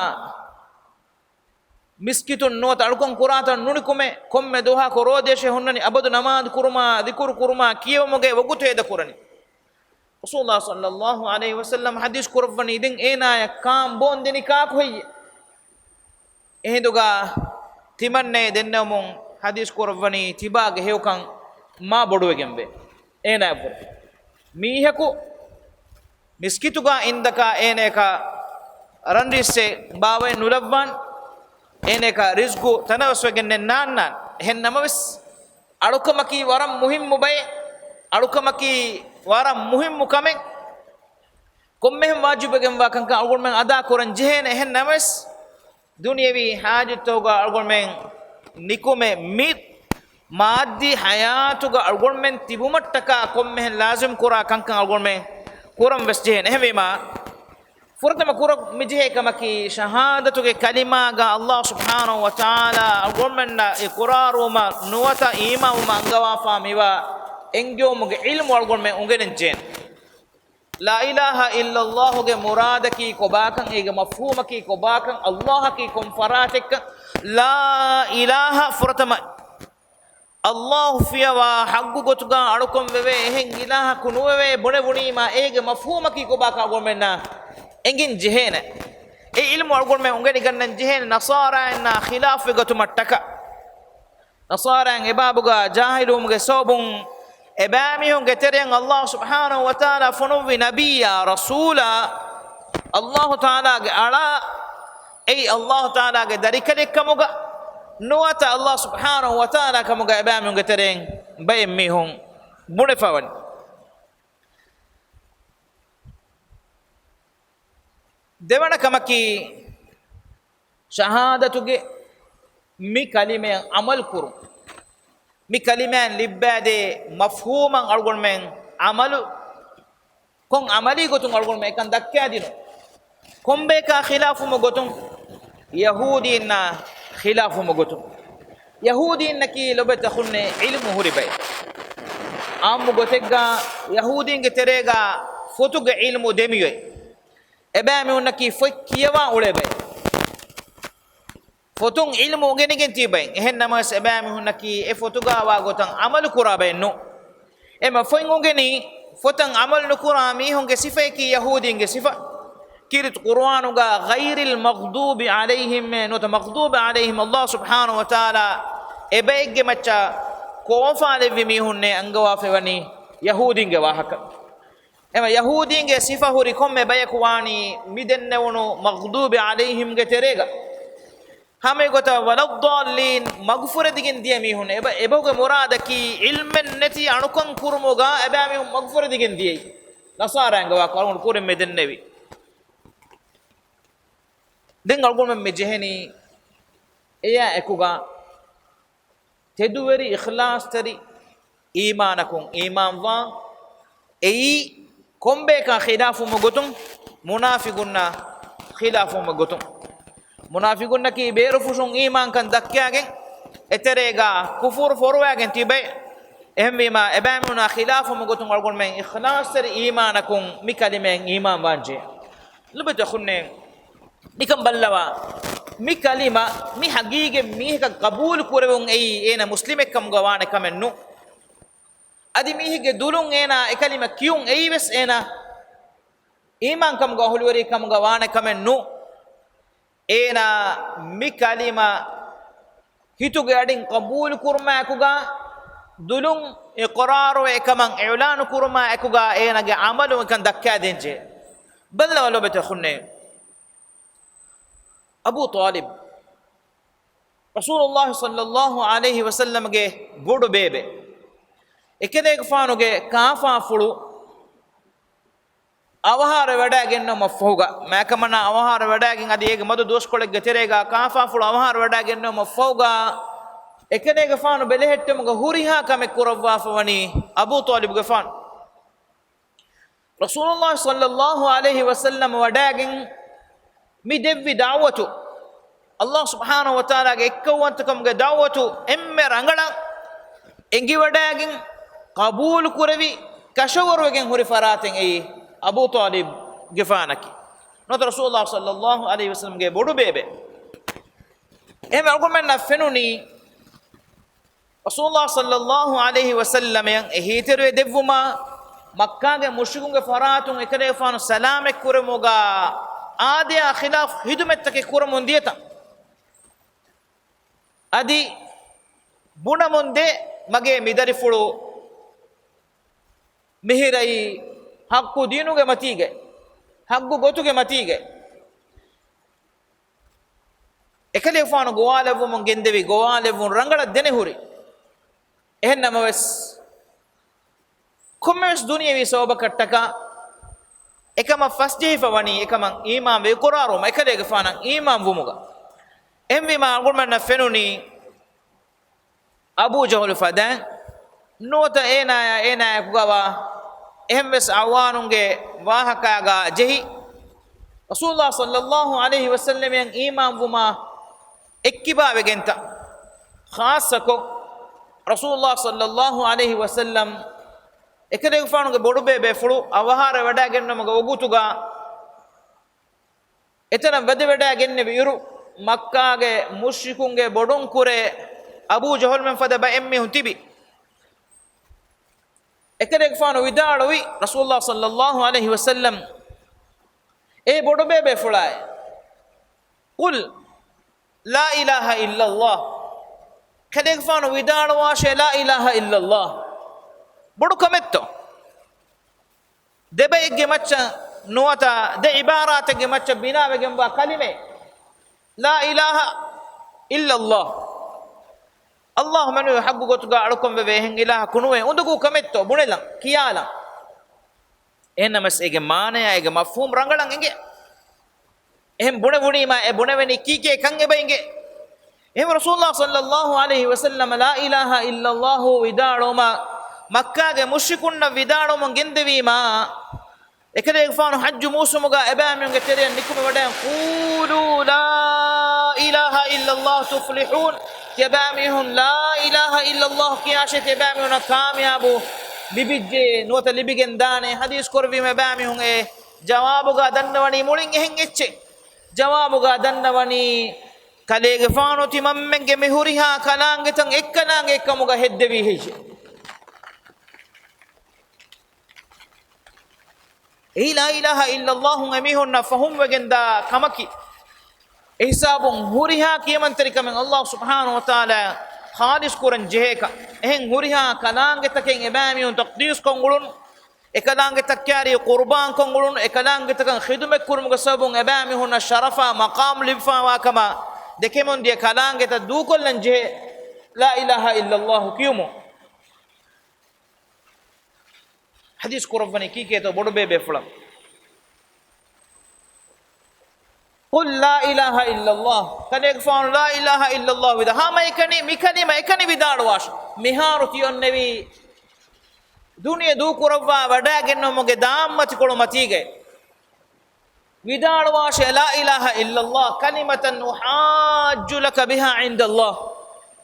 މިސްކިތުން ނުވަތަ އަޅުކަން ކުރާތަން ނުނިކުމެ، ކޮންމެ ދުވަހަކު ރޯދައަށެއް ހުންނަނީ އަބަދު ނަމާދު ކުރުމާ، ޛިކުރު ކުރުމާ، ކިޔެވުމުގެ ވަގުތު ހޭދަ ކުރަނީ. ރަސޫލުﷲ ޞައްލައްލާހު ޢަލައިހި ވަސައްލަމް ޙަދީޘް ކުރައްވަނީ، ދެން އޭނާޔަށް ކާން ބޯން ދެނީ ކާކު ހެއްޔޭ؟ އެހިނދުގަ ތިމަންނައެއް ދެންނެވުމުން ޙަދީޘް ކުރައްވަނީ، ތިބާގެ ހެޔޮކަން މާ ބޮޑުވެގެންވޭ އޭނާއަށްވުރެ. މީހަކު މިސްކިތުގަ އިންދަކާ އޭނަޔަކަށް ރަންރިއްސެއް ބާވައެއް ނުލައްވާން، އޭނަޔަކަށް ރިޒްގު ތަނަވަސްވެގެންނެއް ނާންނާން. އެހެން ނަމަވެސް، އަޅުކަމަކީ ވަރަށް މުހިއްމު ބައެއް، އަޅުކަމަކީ ވަރަށް މުހިއްމު ކަމެއް. ކޮންމެހެން ވާޖިބުވެގެންވާ ކަންކަން އަޅުގަނޑުމެން އަދާ ކުރަން ޖެހޭނެ. އެހެން ނަމަވެސް، ދުނިޔެވީ ޙާޖަތްތަކުގަ އަޅުގަނޑުމެން ނިކުމެ، މި މާއްދީ ޙަޔާތުގަ އަޅުގަނޑުމެން ތިބުމަށްޓަކާ ކޮންމެހެން ލާޒިމް ކުރާ ކަންކަން އަޅުގަނޑުމެން ކުރަން ވެސް ޖެހޭނެ. އެހެންވީމާ، ފުރަތަމަ ކުރަން މިޖެހޭ ކަމަކީ، ޝަހާދަތުގެ ކަލިމާގަ ﷲ ސުބްޙާނަހޫ ވަތަޢާލާ އަޅުގަނޑުމެންނަށް އިޤްރާރުވުމަށް ނުވަތަ އީމާންވުމަށް އަންގަވާފާ މިވާ އެންގެވުމުގެ ޢިލްމު އަޅުގަނޑުމެން އުނގެނެން ޖެހޭނެ. ލާ އިލާހަ އިއްލައްލާހުގެ މުރާދަކީ ކޮބާކަން، އޭގެ މަފްހޫމަކީ ކޮބާކަން، ﷲ އަކީ ކޮން ފަރާތެއްކަން، ލާ އިލާހަ ފުރަތަމަ ﷲ ފިޔަވާ ޙައްޤު ގޮތުގަ އަޅުކަން ވެވޭ އެހެން އިލާހަކު ނުވެވޭ ބުނެވުނީމާ، އޭގެ މަފްހޫމަކީ ކޮބާކަން އަޅުގަނޑުމެންނަށް އެނގިން ޖެހޭނެ. އެ ޢިލްމު އަޅުގަނޑުމެން އުނގެނިގަންނަން ޖެހޭނެ ނަޞާރާއިންނާ ޚިލާފުވެ ގަތުމަށްޓަކާ. ނަޞާރާއިން އެބާބުގަ ޖާހިލުވުމުގެ ސަބަބުން އެބައިމީހުންގެ ތެރެއިން ﷲ ސުބްޙާނަހޫ ވަތަޢާލާ ފޮނުއްވި ނަބިއްޔާ ރަސޫލާ، ﷲ ތަޢާލާގެ އަޅާ، އެއީ ﷲ ތަޢާލާގެ ދަރިކަލެއްކަމުގަ ނުވަތަ ﷲ ސުބްޙާނަހޫ ވަތަޢާލާ ކަމުގަ އެބައިމީހުންގެ ތެރެއިން ބައެއް މީހުން ބުނެފަވަނީ. ދެވަނަ ކަމަކީ، ޝަހާދަތުގެ މި ކަލިމަޔަށް ޢަމަލު ކުރުން. މި ކަލިމައިން ލިއްބައިދޭ މަފްހޫމަށް އަޅުގަނޑުމެން ޢަމަލު ކޮށް، ޢަމަލީ ގޮތުން އަޅުގަނޑުމެން އެކަން ދައްކާދިނުން. ކޮންބަޔަކާ ޚިލާފުވުމުގެ ގޮތުން؟ ޔަހޫދީންނާ ޚިލާފުވުމުގެ ގޮތުން. ޔަހޫދީންނަކީ ލޮބުވެތި އަޚުންނޭ ޢިލްމު ހުރި ބައެއް. ޢާއްމު ގޮތެއްގަ ޔަހޫދީންގެ ތެރޭގަ ފޮތުގެ ޢިލްމު ދެމިއޮތް. އެބައިމީހުންނަކީ ފޮތް ކިޔަވާ އުޅޭ ބައެއް. ފޮތުން ޢިލްމު އުނގެނިގެން ތިބައިން. އެހެން ނަމަވެސް، އެބައިމީހުންނަކީ އެ ފޮތުގަ ވާ ގޮތަށް ޢަމަލު ކުރާ ބައެއް ނޫން. އެމަ ފޮތް އުނގެނި ފޮތަށް ޢަމަލު ނުކުރާ މީހުންގެ ސިފަޔަކީ ޔަހޫދީންގެ ސިފަ. ކީރިތި ޤުރުއާނުގަ غير المغضوب عليهم ނުވަތަ مغضوب عليهم، ﷲ ސުބްޙާނަހޫ ވަތަޢާލާ އެބައެއްގެ މައްޗަށް ކޯފާލެއްވި މީހުންނޭ އަންގަވާފައިވަނީ ޔަހޫދީންގެ ވާހަކަ. އެމަ ޔަހޫދީންގެ ސިފަ ހުރި ކޮންމެ ބަޔަކު ވާނީ މި ދެންނެވުނު مغضوب عليهم ގެ ތެރޭގަ. ހަމައެގޮތަށް ولا الضالين، މަގުފުރެދިގެން ދިޔަ މީހުން. އެބަ-، އެބަހުގެ މުރާދަކީ ޢިލްމެއް ނެތި އަޅުކަން ކުރުމުގަ އެބައިމީހުން މަގުފުރެދިގެން ދިޔައީ. ނަޞާރާއިން ގޮވާ ކަމުން ކުރިން މި ދެންނެވި. ދެން އަޅުގަނޑުމެން މި ޖެހެނީ އެޔާ އެކުގަ ތެދުވެރި އިޚްލާޞްތެރި އީމާނަކުން އީމާންވާން. އެއީ ކޮންބޭކާ ޚިލާފުވުމުގެ ގޮތުން؟ މުނާފިގުންނާ ޚިލާފުވުމުގެ ގޮތުން. މުނާފިގުންނަކީ ބޭރުފުށުން އީމާންކަން ދައްކާގެން އެތެރޭގަ ކުފުރު ފޮރުވާގެން ތިބޭ. އެހެންވީމާ އެބައިމީހުނާ ޚިލާފުވުމުގެ ގޮތުން އަޅުގަނޑުމެން އިޚްލާޞްތެރި އީމާނަކުން މި ކަލިމައިން އީމާންވާންޖެހޭ. ލޮބުވެތި އަޚުންނޭ، ނިކަން ބައްލަވާ، މި ކަލިމަ މި ހަގީގަތް މީހަކަށް ޤަބޫލު ކުރެވުން އެއީ އޭނަ މުސްލިމެއްކަމުގަ ވާނެ ކަމެއް ނޫން. އަދި މީހެއްގެ ދުލުން އޭނާ އެކަލިމަ ކިޔުން އެއީވެސް އޭނާ އީމާންކަމުގަ އަހުލުވެރިކަމުގަ ވާނެ ކަމެއް ނޫން. އޭނާ މި ކަލިމަ ހިތުގެ އަޑިން ޤަބޫލު ކުރުމާ އެކުގަ، ދުލުން އިޤްރާރުވެ އެކަމަށް އިޢުލާނު ކުރުމާ އެކުގަ އޭނާގެ ޢަމަލުން އެކަން ދައްކާދޭންޖެހޭ. ބައްލަވާ ލޮބުވެތި އަޚުންނޭ. އަބޫ ޠާލިބް، ރަސޫލުﷲ ޞައްލަﷲ ޢަލައިހި ވަސައްލަމްގެ ބޮޑު ބޭބެ. އެކަލޭގެފާނުގެ ކާފާފުޅު އަވަހާރަވެވަޑައިގެންނެވުމަށްފަހުގަ، މާތްކަމަނާ އަވަހާރަވެވަޑައިގެން އަދި އޭގެ މަދު ދުވަސްކޮޅެއްގެ ތެރޭގަ ކާފާފުޅު އަވަހާރަވެވަޑައިގެންނެވުމަށްފަހުގަ، އެކަލޭގެފާނު ބެލެހެއްޓުމުގަ ހުރިހާ ކަމެއް ކުރައްވާފަ ވަނީ އަބޫ ޠާލިބުގެފާނު. ރަސޫލުﷲ ޞައްލަﷲ ޢަލައިހި ވަސައްލަމް ވަޑައިގެން މި ދެއްވި ދަޢުވަތު، ﷲ ސުބްޙާނަހޫ ވަތަޢާލާގެ އެއްކައުވަންތަކަމުގެ ދަޢުވަތު އެންމެ ރަނގަޅަށް އެނގިވަޑައިގެން، ޤަބޫލު ކުރެވި، ކަށަވަރުވެގެން ހުރި ފަރާތެއް އެއީ އަބޫ ޠާލިބުގެފާނަކީ. ނުވަތަ ރަސޫލުﷲ ޞައްލަﷲ ޢަލައިހި ވަސައްލަމްގެ ބޮޑު ބޭބެ. އެހެން އަޅުގަނޑުމެންނަށް ފެނުނީ، ރަސޫލުﷲ ޞައްލަﷲ ޢަލައިހި ވަސައްލަމަށް އެހީތެރިވެ ދެއްވުމާ، މައްކާގެ މުޝްރިކުންގެ ފަރާތުން އެކަލޭގެފާނު ސަލާމަތް ކުރެވުމުގަ އާދަޔާ ޚިލާފު ޚިދުމަތްތަކެއް ކުރަމުން ދިޔަތަން. އަދި ބުނަމުން ދޭ، މަގޭ މިދަރިފުޅު މިހިރައީ ޙައްޤު ދީނުގެ މަތީގައި، ޙައްޤު ގޮތުގެ މަތީގައި. އެކަލޭގެފާނު ގޮވާލެއްވުމުން ގެންދެވި ގޮވާލެއްވުން ރަނގަޅަށް ދެނެހުރި. އެހެންނަމަވެސް، ކޮންމެވެސް ދުނިޔަވީ ސަބަބަކަށްޓަކާ އެކަމަށް ފަސްޖެހިފަ ވަނީ އެކަމަށް އީމާންވެ އިޤްރާރުވުމަށް، އެކަލޭގެފާނަށް އީމާންވުމުގަ. އެހެންވީމާ އަޅުގަނޑުމެންނަށް ފެނުނީ، އަބޫ ޖަހުލު ފަދައިން ނުވަތަ އޭނާޔާ އޭނާޔާއެކުގަވާ އެހެންވެސް އަޢުވާނުންގެ ވާހަކައިގަ ޖެހި، ރަސޫލުﷲ ޞައްލަﷲ ޢަލައިހި ވަސައްލަމަށް އީމާންވުމާ އެއްކިބާވެގެންތަ؟ ޚާއްޞަކޮށް، ރަސޫލުﷲ ޞައްލަﷲ ޢަލައިހި ވަސައްލަމް އެކަލޭގެފާނުގެ ބޮޑުބޭބޭފުޅު އަވަހާރަވެވަޑައިގެންނެވުމުގެ ވަގުތުގަ، އެތަނަށް ވަދެވަޑައިގެންނެވިއިރު، މައްކާގެ މުޝްރިކުންގެ ބޮޑުންކުރެ އަބޫ ޖަހުލްމެން ފަދަ ބައެއް މީހުން ތިބި. އެކަލޭގެފާނު ވިދާޅުވި، ރަސޫލުﷲ ޞައްލަﷲ ޢަލައިހި ވަސައްލަމް، އޭ ބޮޑުބޭބޭފުޅާއޭ، قل لا إله إلا الله. ކަލޭގެފާނު ވިދާޅުވާށޭ، لا إله إلا الله. ބޮޑު ކަމެއްތޯ؟ ދެ ބައެއްގެ މައްޗަށް ނުވަތަ ދެ ޢިބާރާތެއްގެ މައްޗަށް ބިނާވެގެންވާ ކަލިމައެއް، لا إله إلا الله. ﷲ މެނުވެ ޙައްޤު ގޮތުގަ އަޅުކަން ވެވޭ އެހެން އިލާހަކު ނުވޭ. އުނދަގޫ ކަމެއްތޯ؟ ބުނެލަން، ކިޔާލަން. އެހެންނަމަސް އޭގެ މާނަޔާ އޭގެ މަފްހޫމް ރަނގަޅަށް އެނގޭ. އެހެން ބުނެވުނީމާ އެ ބުނެވެނީ ކީކޭ ކަން އެބަ އެނގޭ. އެހެން ރަސޫލުﷲ ޞައްލަﷲ ޢަލައިހި ވަސައްލަމަ لا إله إلا الله ވިދާޅުވުމަށް މައްކާގެ މުޝްރިކުންނަށް ވިދާޅުވަމުން ގެންދެވީމާ، އެކަލޭގެފާނު ޙައްޖު މޫސުމުގަ އެބައިމީހުންގެ ތެރެއަށް ނިކުމެވަޑައި، قولوا لا إله إلا الله تفلحون. ތިޔަބައިމީހުން لا إله إلا الله ކިޔާށޭ، ތިޔަބައިމީހުންނަށް ކާމިޔާބު ލިބިއްޖެ ނުވަތަ ލިބިގެން ދާނެ. ޙަދީޘް ކުރެއްވީމަ އެބައިމީހުން އެ ޖަވާބުގަ ދަންނަވަނީ މުޅިން އެހެން އެއްޗެއް. ޖަވާބުގަ ދަންނަވަނީ ކަލޭގެފާނު ތިމަންމެންގެ މި ހުރިހާ ކަލާނގެތައް އެއްކަލާނގެއެއްކަމުގަ ހެއްދެވީ ހެއްޔެވެ؟ އެއީ لا إله إلا الله އެމީހުންނަށް ފަހުމްވެގެންދާ ކަމަކީ. އެހިސާބުން ހުރިހާ ކިޔަމަންތެރިކަމެއް ﷲ ސުބްޙާނަހޫ ވަތަޢާލާ ޚާލިޞް ކުރަން ޖެހޭކަން. އެހެން ހުރިހާ ކަލާނގެތަކެއް އެބައިމީހުން ތަޤްދީސްކޮށް އުޅުނު، އެކަލާނގެތައް ކައިރީ ޤުރުބާންކޮށް އުޅުނު، އެކަލާނގެތަކަށް ޚިދުމަތްކުރުމުގެ ސަބަބުން އެބައިމީހުންނަށް ޝަރަފާ މަޤާމް ލިބިފައިވާ ކަމަށް ދެކެމުންދިޔަ ކަލާނގެތައް ދޫކޮށްލަން ޖެހޭ لا إله إلا الله ކިޔުމުން. ޙަދީޘް ކުރައްވަނީ ކީކޭތޯ ބޮޑުބޭބޭފުޅަށް؟ قل لا إله إلا الله. ކަލޭގެފާނު لا إله إلا الله ވިދާ. ހަމައެކަނި މި ކަލިމަ އެކަނި ވިދާޅުވާށި. މިހާރު ތިއޮންނެވީ ދުނިޔެ ދޫކުރައްވާ ވަޑައިގެންނެވުމުގެ ދާންމަތިކޮޅު މަތީގައި. ވިދާޅުވާށޭ، لا إله إلا الله، كلمة أحاج لك بها عند الله.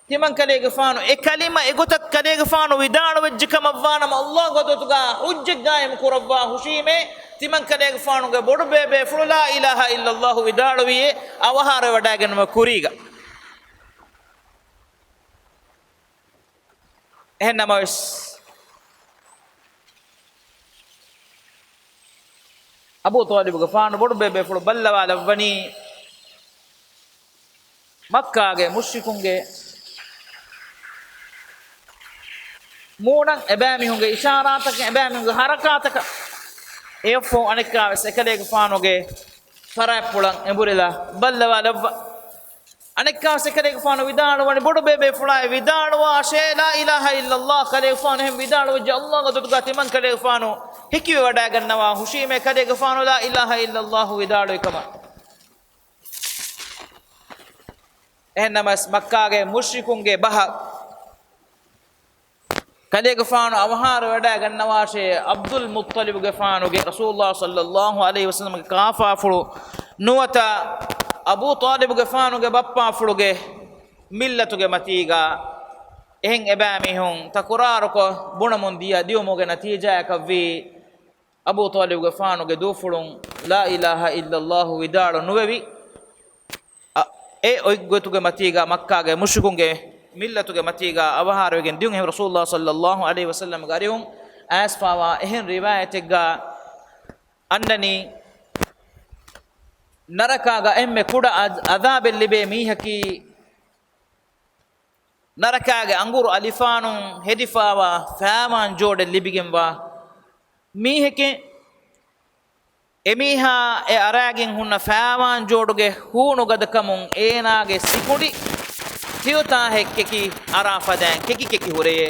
ތިމަން ކަލޭގެފާނު އެ ކަލިމަ އެގޮތަށް ކަލޭގެފާނު ވިދާޅުވެއްޖެ ކަމަށްވާނަމަ، ﷲ ގެ އަދުލުގަ ޙުއްޖަތް ޤާއިމު ކުރައްވާ ހުށީމޭ، ތިމަން ކަލޭގެފާނުގެ ބޮޑުބޭބޭފުޅު لا إله إلا الله ވިދާޅުވިޔޭ، އަވަހާރަވެވަޑައިގެންނެވުމަށް ކުރީގަ. އެހެންނަމަވެސް، އަބޫ ޠާލިބުގެފާނު ބޮޑުބޭބޭފުޅު ބައްލަވާލައްވަނީ، މައްކާގެ މުޝްރިކުންގެ މޫނަށް، އެބައިމީހުންގެ އިޝާރާތަކަށް، އެބައިމީހުންގެ ހަރަކާތަކަށް، އެއަށްފަހު އަނެއްކާވެސް އެކަލޭގެފާނުގެ ފަރާތްޕުޅަށް އެނބުރިލާ ބައްލަވާލައްވާ. އަނެއްކާވެސް އެކަލޭގެފާނު ވިދާޅުވަނީ، ބޮޑުބޭބޭފުޅާއި ވިދާޅުވާށޭ، لا إله إلا الله، ކަލޭގެފާނު އެހެން ވިދާޅުވެއްޖެ، ﷲ ގެ އަދުލުގަ ތިމަން ކަލޭގެފާނު ހެކިވެވަޑައިގަންނަވާ ހުށީމޭ، ކަލޭގެފާނު لا إله إلا الله ވިދާޅުވި ކަމަށް. އެހެންނަމަވެސް، މައްކާގެ މުޝްރިކުންގެ ބަހަށް ކަލޭގެފާނު އަވަހާރަވެވަޑައިގަންނަވާށޭ، ޢަބްދުލް މުއްޠަލިބުގެފާނުގެ، ރަސޫލުﷲ ޞައްލަﷲު ޢަލައިހި ވަސައްލަމްގެ ކާފާފުޅު ނުވަތަ އަބޫ ޠާލިބުގެފާނުގެ ބައްޕާފުޅުގެ މިއްލަތުގެ މަތީގަ. އެހެން އެބައިމީހުން ތަކުރާރުކޮށް ބުނަމުން ދިޔަ ދިއުމުގެ ނަތީޖާއަކަށްވީ، އަބޫ ޠާލިބުގެފާނުގެ ދޫފުޅުން لا إله إلا الله ވިދާޅު ނުވެވި، އަ، އެ އޮތްގޮތުގެ މަތީގަ މައްކާގެ މުޝްރިކުންގެ މިއްލަތުގެ މަތީގަ އަވަހާރަވެގެން ދިޔުން. އެހެން ރަސޫލުﷲ ޞައްލަﷲު ޢަލައިހި ވަސައްލަމްގެ އަރިހުން އައިސްފާވާ އެހެން ރިވާޔަތެއްގަ އަންނަނީ، ނަރަކާގަ އެންމެ ކުޑަ އަ، ޢަޛާބެއް ލިބޭ މީހަކީ، ނަރަކާގެ އަނގުރު އަލިފާނުން ހެދިފާވާ ފައިވާން ޖޯޑެއް ލިބިގެންވާ މީހެކޭ. އެމީހާ އެ އަރާގެން ހުންނަ ފައިވާން ޖޯޑުގެ ހޫނު ގަދަކަމުން އޭނާގެ ސިކުނޑި ތިޔޮތާހެއް ކެކި އަރާ ފަދައިން ކެކި ކެކި ހުރެޔޭ.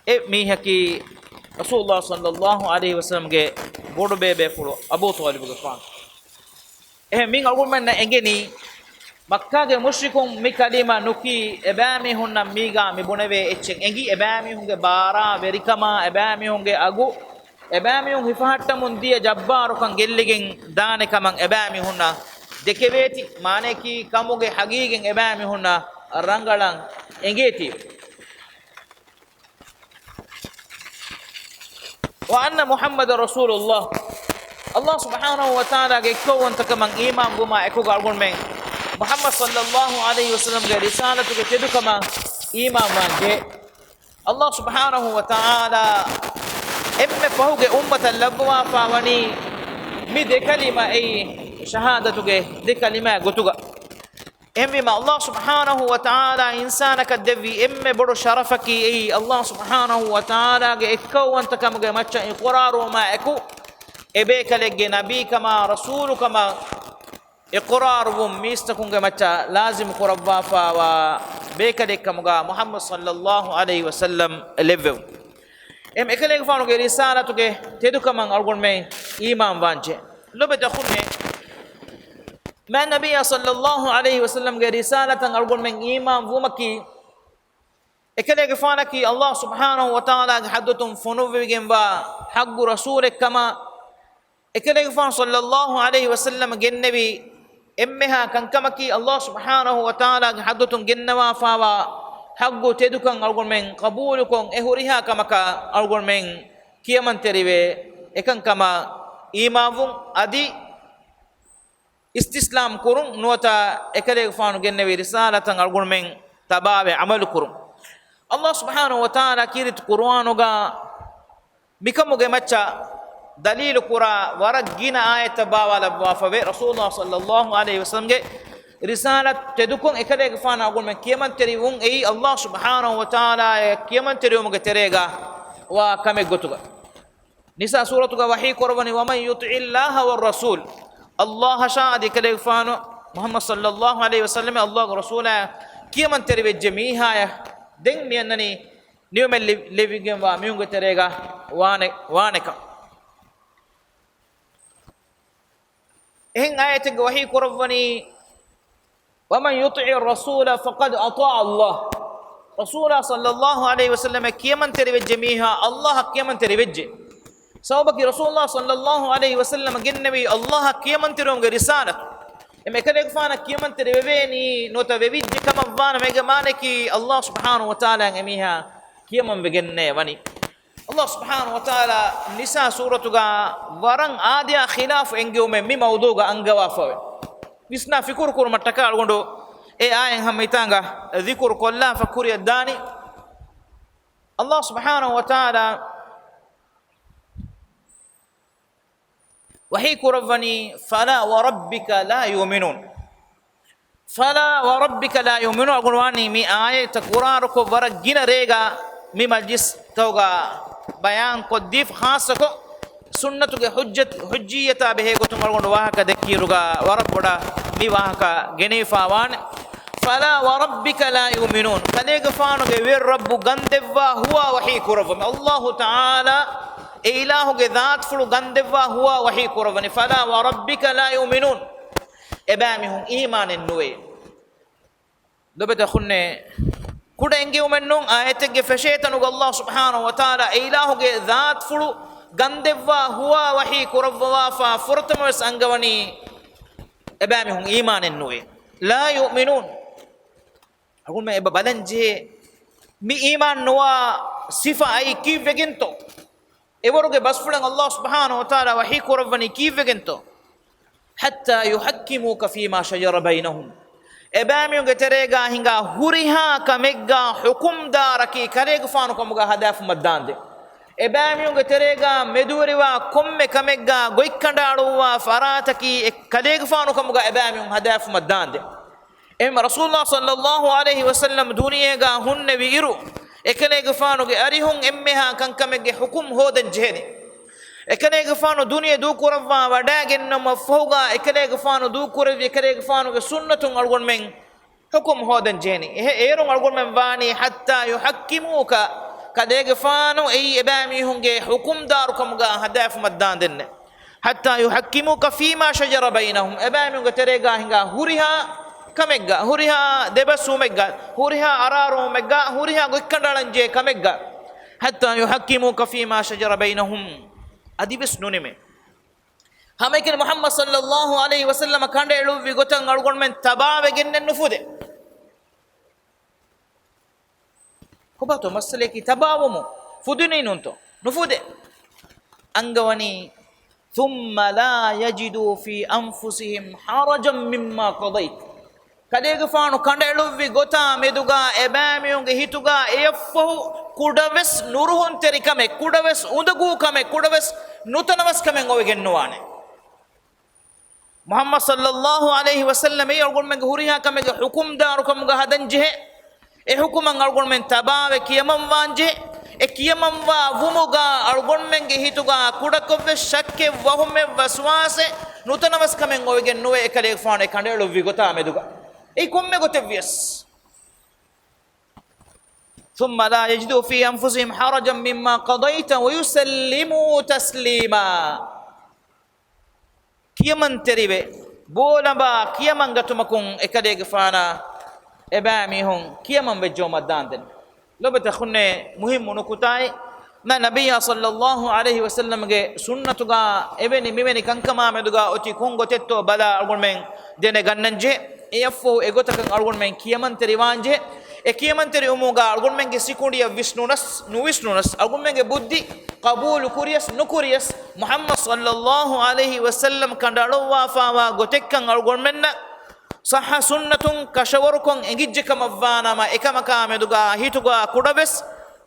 އެ މީހަކީ ރަސޫލުﷲ ޞައްލަﷲު ޢަލައިހި ވަސައްލަމްގެ ބޮޑުބޭބޭފުޅު އަބޫ ޠާލިބުގެފާނު. އެހެން މި އަޅުގަނޑުމެންނަށް އެނގެނީ، މައްކާގެ މުޝްރިކުން މި ކަލިމަ ނުކީ، އެބައިމީހުންނަށް މީގާ މި ބުނެވޭ އެއްޗެއް އެނގި، އެބައިމީހުންގެ ބާރާ ވެރިކަމާ، އެބައިމީހުންގެ އަގު، އެބައިމީހުން ހިފަހައްޓަމުން ދިޔަ ޖައްބާރުކަން ގެއްލިގެން ދާނެ ކަމަށް އެބައިމީހުންނަށް ދެކެވޭތި. މާނަޔަކީ، ކަމުގެ ހަގީގަތް އެބައިމީހުންނަށް ރަނގަޅަށް އެނގޭތީ. وأن محمدا رسول الله. ﷲ ސުބްޙާނަހޫ ވަތަޢާލާގެ އެއްކައުވަންތަކަމަށް އީމާން ވުމާ އެކުގަ އަޅުގަނޑުމެން މުޙައްމަދު ޞައްލަﷲު ޢަލައިހި ވަސައްލަމްގެ ރިސާލަތުގެ ތެދުކަމަށް އީމާން ވާންޖެހޭ. ﷲ ސުބްޙާނަހޫ ވަތަޢާލާ އެންމެ ފަހުގެ އުއްމަތަށް ލައްވަވާފާ ވަނީ މި ދެ ކަލިމަ އެއީ ޝަހާދަތުގެ ދެ ކަލިމާ ގޮތުގަ. އެހެންވީމަ، ﷲ ސުބްޙާނަހޫ ވަތަޢާލާ އިންސާނަކަށް ދެއްވި އެންމެ ބޮޑު ޝަރަފަކީ އެއީ، ﷲ ސުބްޙާނަހޫ ވަތަޢާލާގެ އެއްކައުވަންތަކަމުގެ މައްޗަށް އިޤުރާރުވުމާ އެކު، އެބޭކަލެއްގެ ނަބީކަމާ ރަސޫލުކަމަށް އިޤުރާރުވުން މީސްތަކުންގެ މައްޗަށް ލާޒިމު ކުރައްވާފާވާ ބޭކަލެއްކަމުގަ މުޙައްމަދު ޞައްލަﷲު ޢަލައިހި ވަސައްލަމް ލެއްވެވުން. އެހެން އެކަލޭގެފާނުގެ ރިސާލަތުގެ ތެދުކަމަށް އަޅުގަނޑުމެން އީމާން ވާންޖެ. ލޮބެތި އަޚުންނޭ، މާތް ނަބިއްޔާ ޞައްލަﷲު ޢަލައިހި ވަސައްލަމްގެ ރިސާލަތަށް އަޅުގަނޑުމެން އީމާން ވުމަކީ، އެކަލޭގެފާނަކީ ﷲ ސުބްޙާނަހޫ ވަތަޢާލާގެ ޙަޟްރަތުން ފޮނުއްވެވިގެންވާ ޙައްޤު ރަސޫލެއްކަމަށް، އެކަލޭގެފާނު ޞައްލަﷲު ޢަލައިހި ވަސައްލަމަ ގެންނެވި އެންމެހާ ކަންކަމަކީ، ﷲ ސުބްޙާނަހޫ ވަތަޢާލާގެ ޙަޟްރަތުން ގެންނަވާފާވާ ޙައްޤު ތެދުކަން އަޅުގަނޑުމެން ޤަބޫލުކޮށް، އެ ހުރިހާ ކަމަކަށް އަޅުގަނޑުމެން ކިޔަމަންތެރިވެ، އެކަންކަމަށް އީމާންވުން އަދި އިސްތިސްލާމް ކުރުން، ނުވަތަ އެކަލޭގެފާނު ގެންނެވި ރިސާލަތަށް އަޅުގަނޑުމެން ތަބާވެ ޢަމަލު ކުރުން. ﷲ ސުބްޙާނަހޫ ވަތަޢާލާ ކީރިތި ޤުރުއާނުގަ މިކަމުގެ މައްޗަށް ދަލީލު ކުރާ ވަރަށް ގިނަ އާޔަތްތައް ބާވާލައްވާފަވޭ. ރަސޫލުﷲ ޞައްލަﷲު ޢަލައިހި ވަސައްލަމްގެ ރިސާލަތު ތެދުކޮށް، އެކަލޭގެފާނަށް އަޅުގަނޑުމެން ކިޔަމަންތެރިވުން އެއީ ﷲ ސުބްޙާނަހޫ ވަތަޢާލާއަށް ކިޔަމަންތެރިވުމުގެ ތެރޭގަ ވާ ކަމެއް ގޮތުގަ. ނިސާ ސޫރަތުގަ ވަޙީ ކުރައްވަނީ، ومن يطع الله والرسول، ﷲ އަށާ އަދި އެކަލޭގެފާނު މުޙައްމަދު ޞައްލަﷲު ޢަލައިހި ވަސައްލަމަށް، ﷲގެ ރަސޫލާއަށް ކިޔަމަންތެރިވެއްޖެ މީހާޔަށް ދެން މިއަންނަނީ ނިޢުމަތް ލި، ލިބިގެންވާ މީހުންގެ ތެރޭގަ ވާނެ، ވާނެކަން. އެހެން އާޔަތެއްގަ ވަޙީ ކުރައްވަނީ، ومن يطع الرسول فقد أطاع الله. ރަސޫލާ ޞައްލައްލާހު ޢަލައިހި ވަސައްލަމަށް ކިޔަމަންތެރިވެއްޖެ މީހާ އައްލާހަށް ކިޔަމަންތެރިވެއްޖެ. ސަބަބަކީ ރަސޫލާ ޞައްލައްލާހު ޢަލައިހި ވަސައްލަމަ ގެންނެވީ އައްލާހަށް ކިޔަމަންތެރިވުމުގެ ރިސާލަތު. އެމަ އެކަލޭގެފާނަށް ކިޔަމަންތެރިވެވޭނީ ނުވަތަ ވެވިއްޖެ ކަމަށް ވާނަމަ، އޭގެ މާނައަކީ އައްލާހު ސުބްޙާނަހު ވަތަޢާލާއަށް އެމީހާ ކިޔަމަންވެގެންނޭ ވަނީ. އައްލާހު ސުބްޙާނަހު ވަތަޢާލާ ނިސާ ސޫރަތުގަ ވަރަށް އާދަޔާ ޚިލާފު އެންގެވުމެއް މި މައުޟޫގަ އަންގަވާފަވޭ. ވިސްނާ ފިކުރު ކުރުމަށްޓަކާ އަޅުގަނޑު އެ އާޔަތް ހަމަ ހިތާނގަ ޛިކުރު ކޮށްލާފަ ކުރިއަށް ދާނީ. އައްލާހު ސުބްޙާނަހު ވަތަޢާލާ ވަޙީ ކުރައްވަނީ، فلا وربك لا يؤمنون. فلا وربك لا يؤمنون. އަޅުގަނޑު ވާނީ މި އާޔަތްތައް ކުރާރުކޮށް ވަރަށް ގިނަ ރެއެއްގަ މި މަޖްލިސްތަކުގަ ބަޔާންކޮށްދީފަ، ޚާއްޞަކޮށް ސުންނަތުގެ ޙުއްޖަތް، ޙުއްޖިއްޔަތާ ބެހޭ ގޮތުން އަޅުގަނޑު ވާހަކަ ދެއްކިއިރުގަ ވަރަށް ބޮޑަށް މި ވާހަކަ ގެނެވިފާ ވާނެ. فلا وربك لا يؤمنون. ކަލޭގެފާނުގެ ވެރި ރައްބު ގަންދެއްވާ ހުވާ ވަޙީ ކުރައްވަމެ. އައްލާހު ތަޢާލާ އެ އިލާހުގެ ޒާތުފުޅު ގަންދެއްވާ ހުވާ ވަޙީ ކުރައްވަނީ، فلا وربك لا يؤمنون. އެބައިމީހުން އީމާނެއް ނުވޭ. ލޮބުވެތި އަޚުންނޭ، ކުޑަ އެންގެވުމެއް ނޫން، އާޔަތެއްގެ ފެށޭތަނުގަ އައްލާހު ސުބްޙާނަހު ވަތަޢާލާ އެ އިލާހުގެ ޒާތުފުޅު ގަންދެއްވާ ހުވާ ވަޙީ ކުރައްވަވާފާ ފުރަތަމަވެސް އަންގަވަނީ އެބައިމީހުން އީމާނެއް ނުވޭ. لا يؤمنون. އަޅުގަނޑުމެން އެބަ ބަލަން ޖެހޭ، މި އީމާން ނުވާ ސިފަ އައީ ކީއްވެގެންތޯ؟ އެވަރުގެ ބަސްފުޅަށް އައްލާހު ސުބްޙާނަހު ވަތަޢާލާ ވަޙީ ކުރައްވަނީ ކީއްވެގެންތޯ؟ حتى يحكموك فيما شجر بينهم. އެބައިމީހުންގެ ތެރޭގާ ހިނގާ ހުރިހާ ކަމެއްގާ ޙުކުމްދާރަކީ ކަލޭގެފާނު ކަމުގާ ހަދާފަ މައްދާނދެން. އެބައިމީހުންގެ ތެރޭގާ މެދުވެރިވާ ކޮންމެ ކަމެއްގާ ގޮތްކަނޑައަޅުއްވާ ފަރާތަކީ އެ ކަލޭގެފާނު ކަމުގާ އެބައިމީހުން ހަދާފަ މައްދާނދެން. އެހެން ރަސޫލާ ޞައްލައްލާހު ޢަލައިހި ވަސައްލަމް ދުނިޔޭގާ ހުންނެވި އިރު، އެކަލޭގެފާނުގެ އަރިހުން އެންމެހާ ކަންކަމެއްގެ ޙުކުމް ހޯދަން ޖެހެނީ. އެކަލޭގެފާނު ދުނިޔެ ދޫކުރައްވާ ވަޑައިގެންނެވުމަށްފަހުގާ އެކަލޭގެފާނު ދޫކުރެއްވި އެކަލޭގެފާނުގެ ސުންނަތުން އަޅުގަނޑުމެން ޙުކުމް ހޯދަން ޖެހެނީ. އެހެ-، އޭރުން އަޅުގަނޑުމެން ވާނީ حتى يحكموك، ކަލޭގެފާނު އެއީ އެބައިމީހުންގެ ޙުކުމްދާރުކަމުގާ ހަދާފަ މައްދާނދެންނެއް. حتى يحكموك فيما شجر بينهم. އެބައިމީހުންގެ ތެރޭގާ ހިނގާ ހުރިހާ ކަމެއްގަ، ހުރިހާ ދެބަސްވުމެއްގަ، ހުރިހާ އަރާރުވުމެއްގަ، ހުރިހާ ގޮތްކަނޑައަޅަންޖެހޭ ކަމެއްގަ، حتى يحكموك فيما شجر بينهم. އަދިވެސް ނުނިމޭ. ހަމައެކަނި މުޙައްމަދު ޞައްލައްލާހު ޢަލައިހި ވަސައްލަމަ ކަނޑައެޅުއްވި ގޮތަށް އަޅުގަނޑުމެން ތަބާވެގެންނެއް ނުފުދޭ. ކޮބާތޯ މައްސަލައަކީ ތަބާވުމު؟ ފުދުނީ ނޫންތޯ؟ ނުފުދޭ. އަންގަވަނީ، ثم لا يجدوا في أنفسهم حرجا مما قضيت. ކަލޭގެފާނު ކަނޑައެޅުއްވި ގޮތާ މެދުގާ އެބައިމީހުންގެ ހިތުގާ އެޔަށްފަހު ކުޑަވެސް ނުރުހުންތެރިކަމެއް، ކުޑަވެސް އުނދަގޫކަމެއް، ކުޑަވެސް ނުތަނަވަސްކަމެއް އޮވެގެން ނުވާނެ. މުޙައްމަދު ޞައްލައްލާހު ޢަލައިހި ވަސައްލަމް އެއީ އަޅުގަނޑުމެންގެ ހުރިހާ ކަމެއްގެ ޙުކުމްދާރުކަމުގަ ހަދަން ޖެހޭ. އެ ޙުކުމަށް އަޅުގަނޑުމެން ތަބާވެ ކިޔަމަންވާން ޖެހޭ. އެ ކިޔަމަންވާ ވުމުގަ އަޅުގަނޑުމެންގެ ހިތުގަ ކުޑަކޮށްވެސް ޝައްކެއް، ވަހުމެއް، ވަސްވާސެއް، ނުތަނަވަސްކަމެއް އޮވެގެން ނުވޭ އެކަލޭގެފާނު އެ ކަނޑައެޅުއްވި ގޮތާ މެދުގަ. އެއީ ކޮންމެ ގޮތެއްވިޔަސް. ثم لا يجدوا في أنفسهم حرجا مما قضيت ويسلموا تسليما. ކިޔަމަންތެރިވެ، ބޯލަނބާ ކިޔަމަންގަތުމަކުން އެކަލޭގެފާނާ އެބައިމީހުން ކިޔަމަން ވެއްޖެއްޔާ މައްދާންދެން. ލޮބުވެތި އަޚުންނޭ، މުހިއްމު ނުކުތާއެއް. މާތް ނަބިއްޔާ ޞައްލައްލާހު ޢަލައިހި ވަސައްލަމްގެ ސުންނަތުގާ އެވެނި މިވެނި ކަންކަމާ މެދުގާ އޮތީ ކޮން ގޮތެއްތޯ ބަލާ އަޅުގަނޑުމެން ދެނެގަންނަންޖެހޭ. އެއަށްފަހު އެގޮތަކަށް އަޅުގަނޑުމެން ކިޔަމަންތެރިވާންޖެހޭ. އެ ކިޔަމަންތެރިވުމުގާ އަޅުގަނޑުމެންގެ ސިކުނޑިއަށް ވިސްނުނަސް، ނުވިސްނުނަސް، އަޅުގަނޑުމެންގެ ބުއްދި ޤަބޫލު ކުރިޔަސް ނުކުރިޔަސް، މުޙައްމަދު ޞައްލައްލާހު ޢަލައިހި ވަސައްލަމް ކަނޑައަޅުއްވާފާވާ ގޮތެއްކަން އަޅުގަނޑުމެންނަށް ޞައްޙަ ސުންނަތުން ކަށަވަރުކޮށް އެނގިއްޖެ ކަމަށްވާނަމަ، އެކަމަކާ މެދުގާ ހިތުގާ ކުޑަވެސް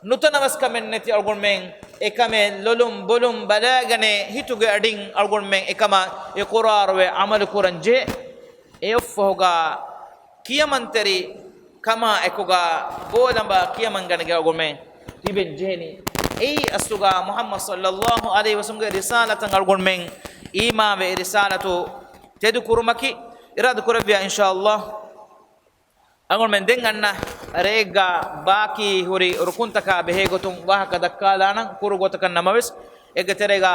ނުތަނަވަސްކަމެއް ނެތި އަޅުގަނޑުމެން އެކަމެއް ލޮލުން ބޮލުން ބަލައިގަނެ، ހިތުގެ އަޑިން އަޅުގަނޑުމެން އެކަމަށް އިޤުރާރުވެ ޢަމަލު ކުރަން ޖެހޭ. އެއަށްފަހުގާ ކިޔަމަންތެރި ކަމާ އެކުގާ ބޯލަނބާ ކިޔަމަންގަނެގެ އަޅުގަނޑުމެން ތިބެން ޖެހެނީ. އެއީ އަސްލުގާ މުޙައްމަދު ޞައްލައްލާހު ޢަލައިހި ވަސައްލަމްގެ ރިސާލަތަށް އަޅުގަނޑުމެން އީމާންވެ އެ ރިސާލަތު ތެދުކުރުމަކީ. އިރާދަ ކުރެއްވިޔާ އިންޝާﷲ އަޅުގަނޑުމެން ދެން އަންނަ ރެއެއްގަ ބާކީ ހުރި ރުކުންތަކާ ބެހޭގޮތުން ވާހަކަ ދައްކާލާނަން. ކުރު ގޮތަކަށް ނަމަވެސް، އޭގެ ތެރޭގަ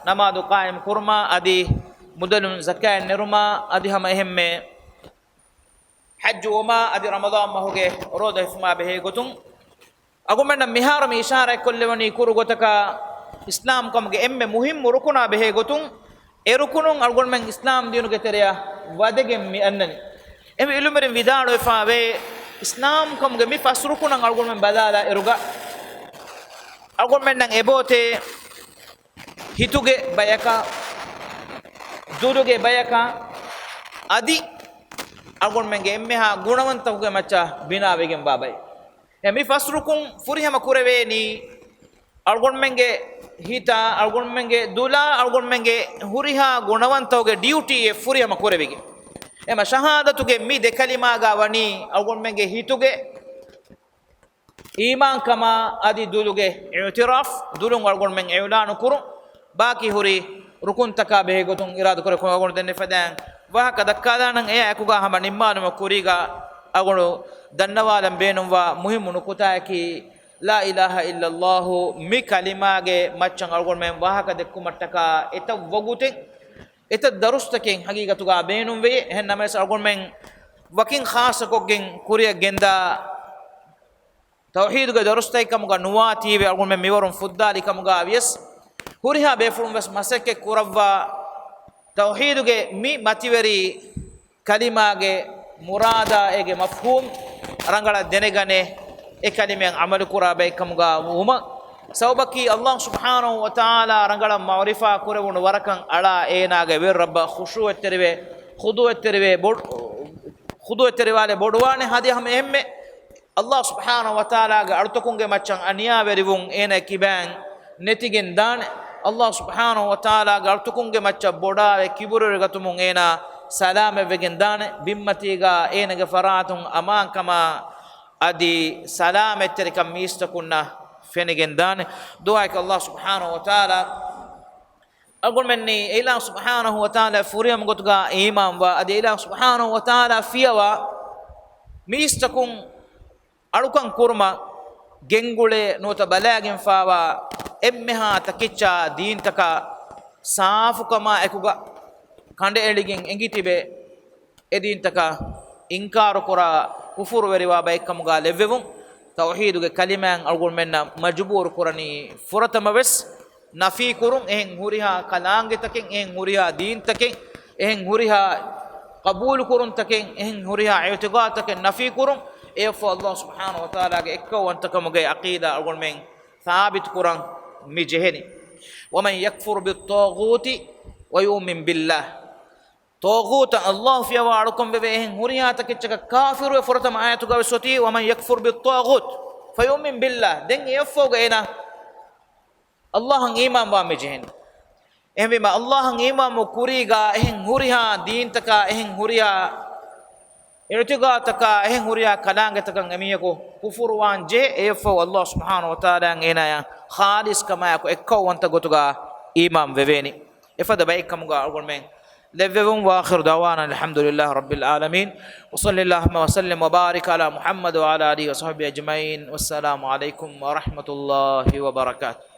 ނަމާދު ޤާއިމް ކުރުމާ އަދި މުދަލުން ޒަކާތް ނެރުމާ އަދި ހަމަ އެހެންމެ ޙައްޖު ވުމާ އަދި ރަމަޟާން މަހުގެ ރޯދަ ހިފުމާ ބެހޭ ގޮތުން، އަޅުގަނޑަށް މިހާރު މި އިޝާރާތްކޮށްލެވުނީ ކުރު ގޮތަކަށް އިސްލާމްކަމުގެ އެންމެ މުހިއްމު ރުކުނާ ބެހޭ ގޮތުން، އެ ރުކުނުން އަޅުގަނޑުމެން އިސްލާމް ދީނުގެ ތެރެއަށް ވަދެގެން މި އަންނަނީ. އެހެންވެ އިލްމުވެރިން ވިދާޅުވެފާވޭ، އިސްލާމްކަމުގެ މި ފަސް ރުކުނަށް އަޅުގަނޑުމެން ބަލާލާ އިރުގަ، އަޅުގަނޑުމެންނަށް އެބައޮތޭ ހިތުގެ ބަޔަކާ، ދުލުގެ ބަޔަކާ، އަދި އަޅުގަނޑުމެންގެ އެންމެހާ ގުނަވަންތަކުގެ މައްޗަށް ބިނާވެގެންވާ ބައެއް. އެ މި ފަސް ރުކުން ފުރިހަމަ ކުރެވޭނީ، އަޅުގަނޑުމެންގެ ހިތާ، އަޅުގަނޑުމެންގެ ދުލާ، އަޅުގަނޑުމެންގެ ހުރިހާ ގުނަވަންތަކުގެ ޑިއުޓީއެއް ފުރިހަމަ ކުރެވިގެން. އެމަ ޝަހާދަތުގެ މި ދެ ކަލިމާގަ ވަނީ އަޅުގަނޑުމެންގެ ހިތުގެ އީމާންކަމާ އަދި ދުލުގެ އިޢުތިރާފް، ދުލުން އަޅުގަނޑުމެން އިޢުލާނު ކުރުން. ބާކީ ހުރި ރުކުންތަކާ ބެހޭ ގޮތުން އިރާދަކުރެއްވި އަޅުގަނޑު ދެންނެވި ފަދައިން ވާހަކަ ދައްކާލާނަން. އެއާ އެކުގަ ހަމަ ނިންމާލުމަށް ކުރީގަ އަޅުގަނޑު ދަންނަވާލަން ބޭނުންވާ މުހިއްމު ނުކުތާއަކީ، ލާ އިލާހަ އިއްލައްލާހު މި ކަލިމާގެ މައްޗަށް އަޅުގަނޑުމެން ވާހަކަ ދެއްކުމަށްޓަކާ އެތައް ވަގުތެއް، އެތައް ދަރުސްތަކެއް ހަގީގަތުގަ ބޭނުންވެއޭ. އެހެން ނަމަވެސް އަޅުގަނޑުމެން ވަކިން ޚާއްޞަކޮށްގެން ކުރިއަށް ގެންދާ ތައުޙީދުގެ ދަރުސްތަކެއް ކަމުގަ ނުވާތީވެ، އަޅުގަނޑުމެން މިވަރުން ފުއްދާލި ކަމުގަ ވިޔަސް، ހުރިހާ ބޭފުޅުން ވެސް މަސައްކަތް ކުރައްވާ، ތައުޙީދުގެ މި މަތިވެރި ކަލިމާގެ މުރާދާ އޭގެ މަފްހޫމް ރަނގަޅަށް ދެނެގަނެ، އެ ކަލިމައަށް ޢަމަލު ކުރާ ބައެއް ކަމުގަ ވުމަށް ސަބަބަކީ، ﷲ ސުބްޙާނަހޫ ވަތަޢާލާ ރަނގަޅަށް މަޢުރިފާ ކުރެވުނު ވަރަކަށް އަޅާ އޭނާގެ ވެރި ރައްބަށް ޚުޝޫޢަތްތެރިވެ، ޚުޟޫޢަތްތެރިވެ ބޮޑު، ޚުޟޫޢަތްތެރިވާލެ ބޮޑުވާނެ. އަދި ހަމަ އެހެންމެ ﷲ ސުބްޙާނަހޫ ވަތަޢާލާގެ އަޅުތަކުންގެ މައްޗަށް އަނިޔާވެރިވުން އޭނާ ކިބައިން ނެތިގެން ދާނެ. ﷲ ސުބްޙާނަހޫ ވަތަޢާލާގެ އަޅުތަކުންގެ މައްޗަށް ބޮޑާވެ ކިބުރުވެރިގަތުމުން އޭނާ ސަލާމަތްވެގެން ދާނެ. ބިންމަތީގަ އޭނާގެ ފަރާތުން އަމާންކަމާ އަދި ސަލާމަތްތެރިކަން މީސްތަކުންނަށް ފެނިގެން ދާނެ. ދުޢާއަކީ ﷲ ސުބްޙާނަހޫ ވަތަޢާލާ އަޅުގަނޑުމެންނީ އެ އިލާހު ސުބްޙާނަހޫ ވަތަޢާލާ ފުރިހަމަ ގޮތުގަ އީމާންވާ، އަދި އެ އިލާހު ސުބްޙާނަހޫ ވަތަޢާލާ ފިޔަވާ މީސްތަކުން އަޅުކަން ކުރުމަށް ގެންގުޅޭ ނުވަތަ ބަލައިގެންފާވާ އެންމެހާ ތަކެއްޗާ ދީންތަކާ ސާފުކަމާ އެކުގަ ކަނޑައެޅިގެން އެނގިތިބެ އެ ދީންތަކަށް އިންކާރުކުރާ ކުފުރުވެރިވާ ބައެއްކަމުގަ ލެއްވެވުން، ތައުޙީދުގެ ކަލިމާއިން އަޅުގަނޑުމެންނަށް މަޖުބޫރު ކުރަނީ ފުރަތަމަވެސް ނަފީކުރުން، އެހެން ހުރިހާ ކަލާނގެތަކެއް، އެހެން ހުރިހާ ދީންތަކެއް، އެހެން ހުރިހާ ޤަބޫލުކުރުންތަކެއް، އެހެން ހުރިހާ އިޢުތިޤާދުތަކެއް ނަފީކުރުން، އެއަށްފަހު ﷲ ސުބްޙާނަހޫ ވަތަޢާލާގެ އެއްކައުވަންތަކަމުގެ ޢަޤީދާ އަޅުގަނޑުމެން ސާބިތުކުރަން މި ޖެހެނީ. ومن يكفر بالطاغوت ويؤمن بالله. ޠާޣޫތަށް ﷲ ފިޔަވާ އަޅުކަން ވެވޭ އެހެން ހުރިހާ ތަކެއްޗަކަށް ކާފިރުވެ، ފުރަތަމަ އާޔަތުގަ ވެސް އޮތީ، ومن يكفر بالطاغوت فيؤمن بالله. ދެން އެއަށްފަހުގަ އޭނާ ﷲ އަށް އީމާންވާން މި ޖެހެނީ. އެހެންވީމަ، ﷲ އަށް އީމާންވުމުގެ ކުރީގަ އެހެން ހުރިހާ ދީންތަކާ، އެހެން ހުރިހާ އިޢުތިޤާދުތަކާ، އެހެން ހުރިހާ ކަލާނގެތަކަށް އެމީހަކު ކުފުރުވާން ޖެހޭ، އެއަށްފަހު ﷲ ސުބްޙާނަހޫ ވަތަޢާލާއަށް އޭނާޔަށް ޚާލިޞްކަމާއެކު އެއްކައުވަންތަ ގޮތުގަ އީމާން ވެވޭނީ. އެފަދަ ބައެއްކަމުގަ އަޅުގަނޑުމެން ލެއްވެވުން. وآخر دعوانا الحمد لله رب العالمين. وصل اللهم وسلم وبارك على محمد وعلى آله وصحبه أجمعين. والسلام عليكم ورحمة الله وبركاته.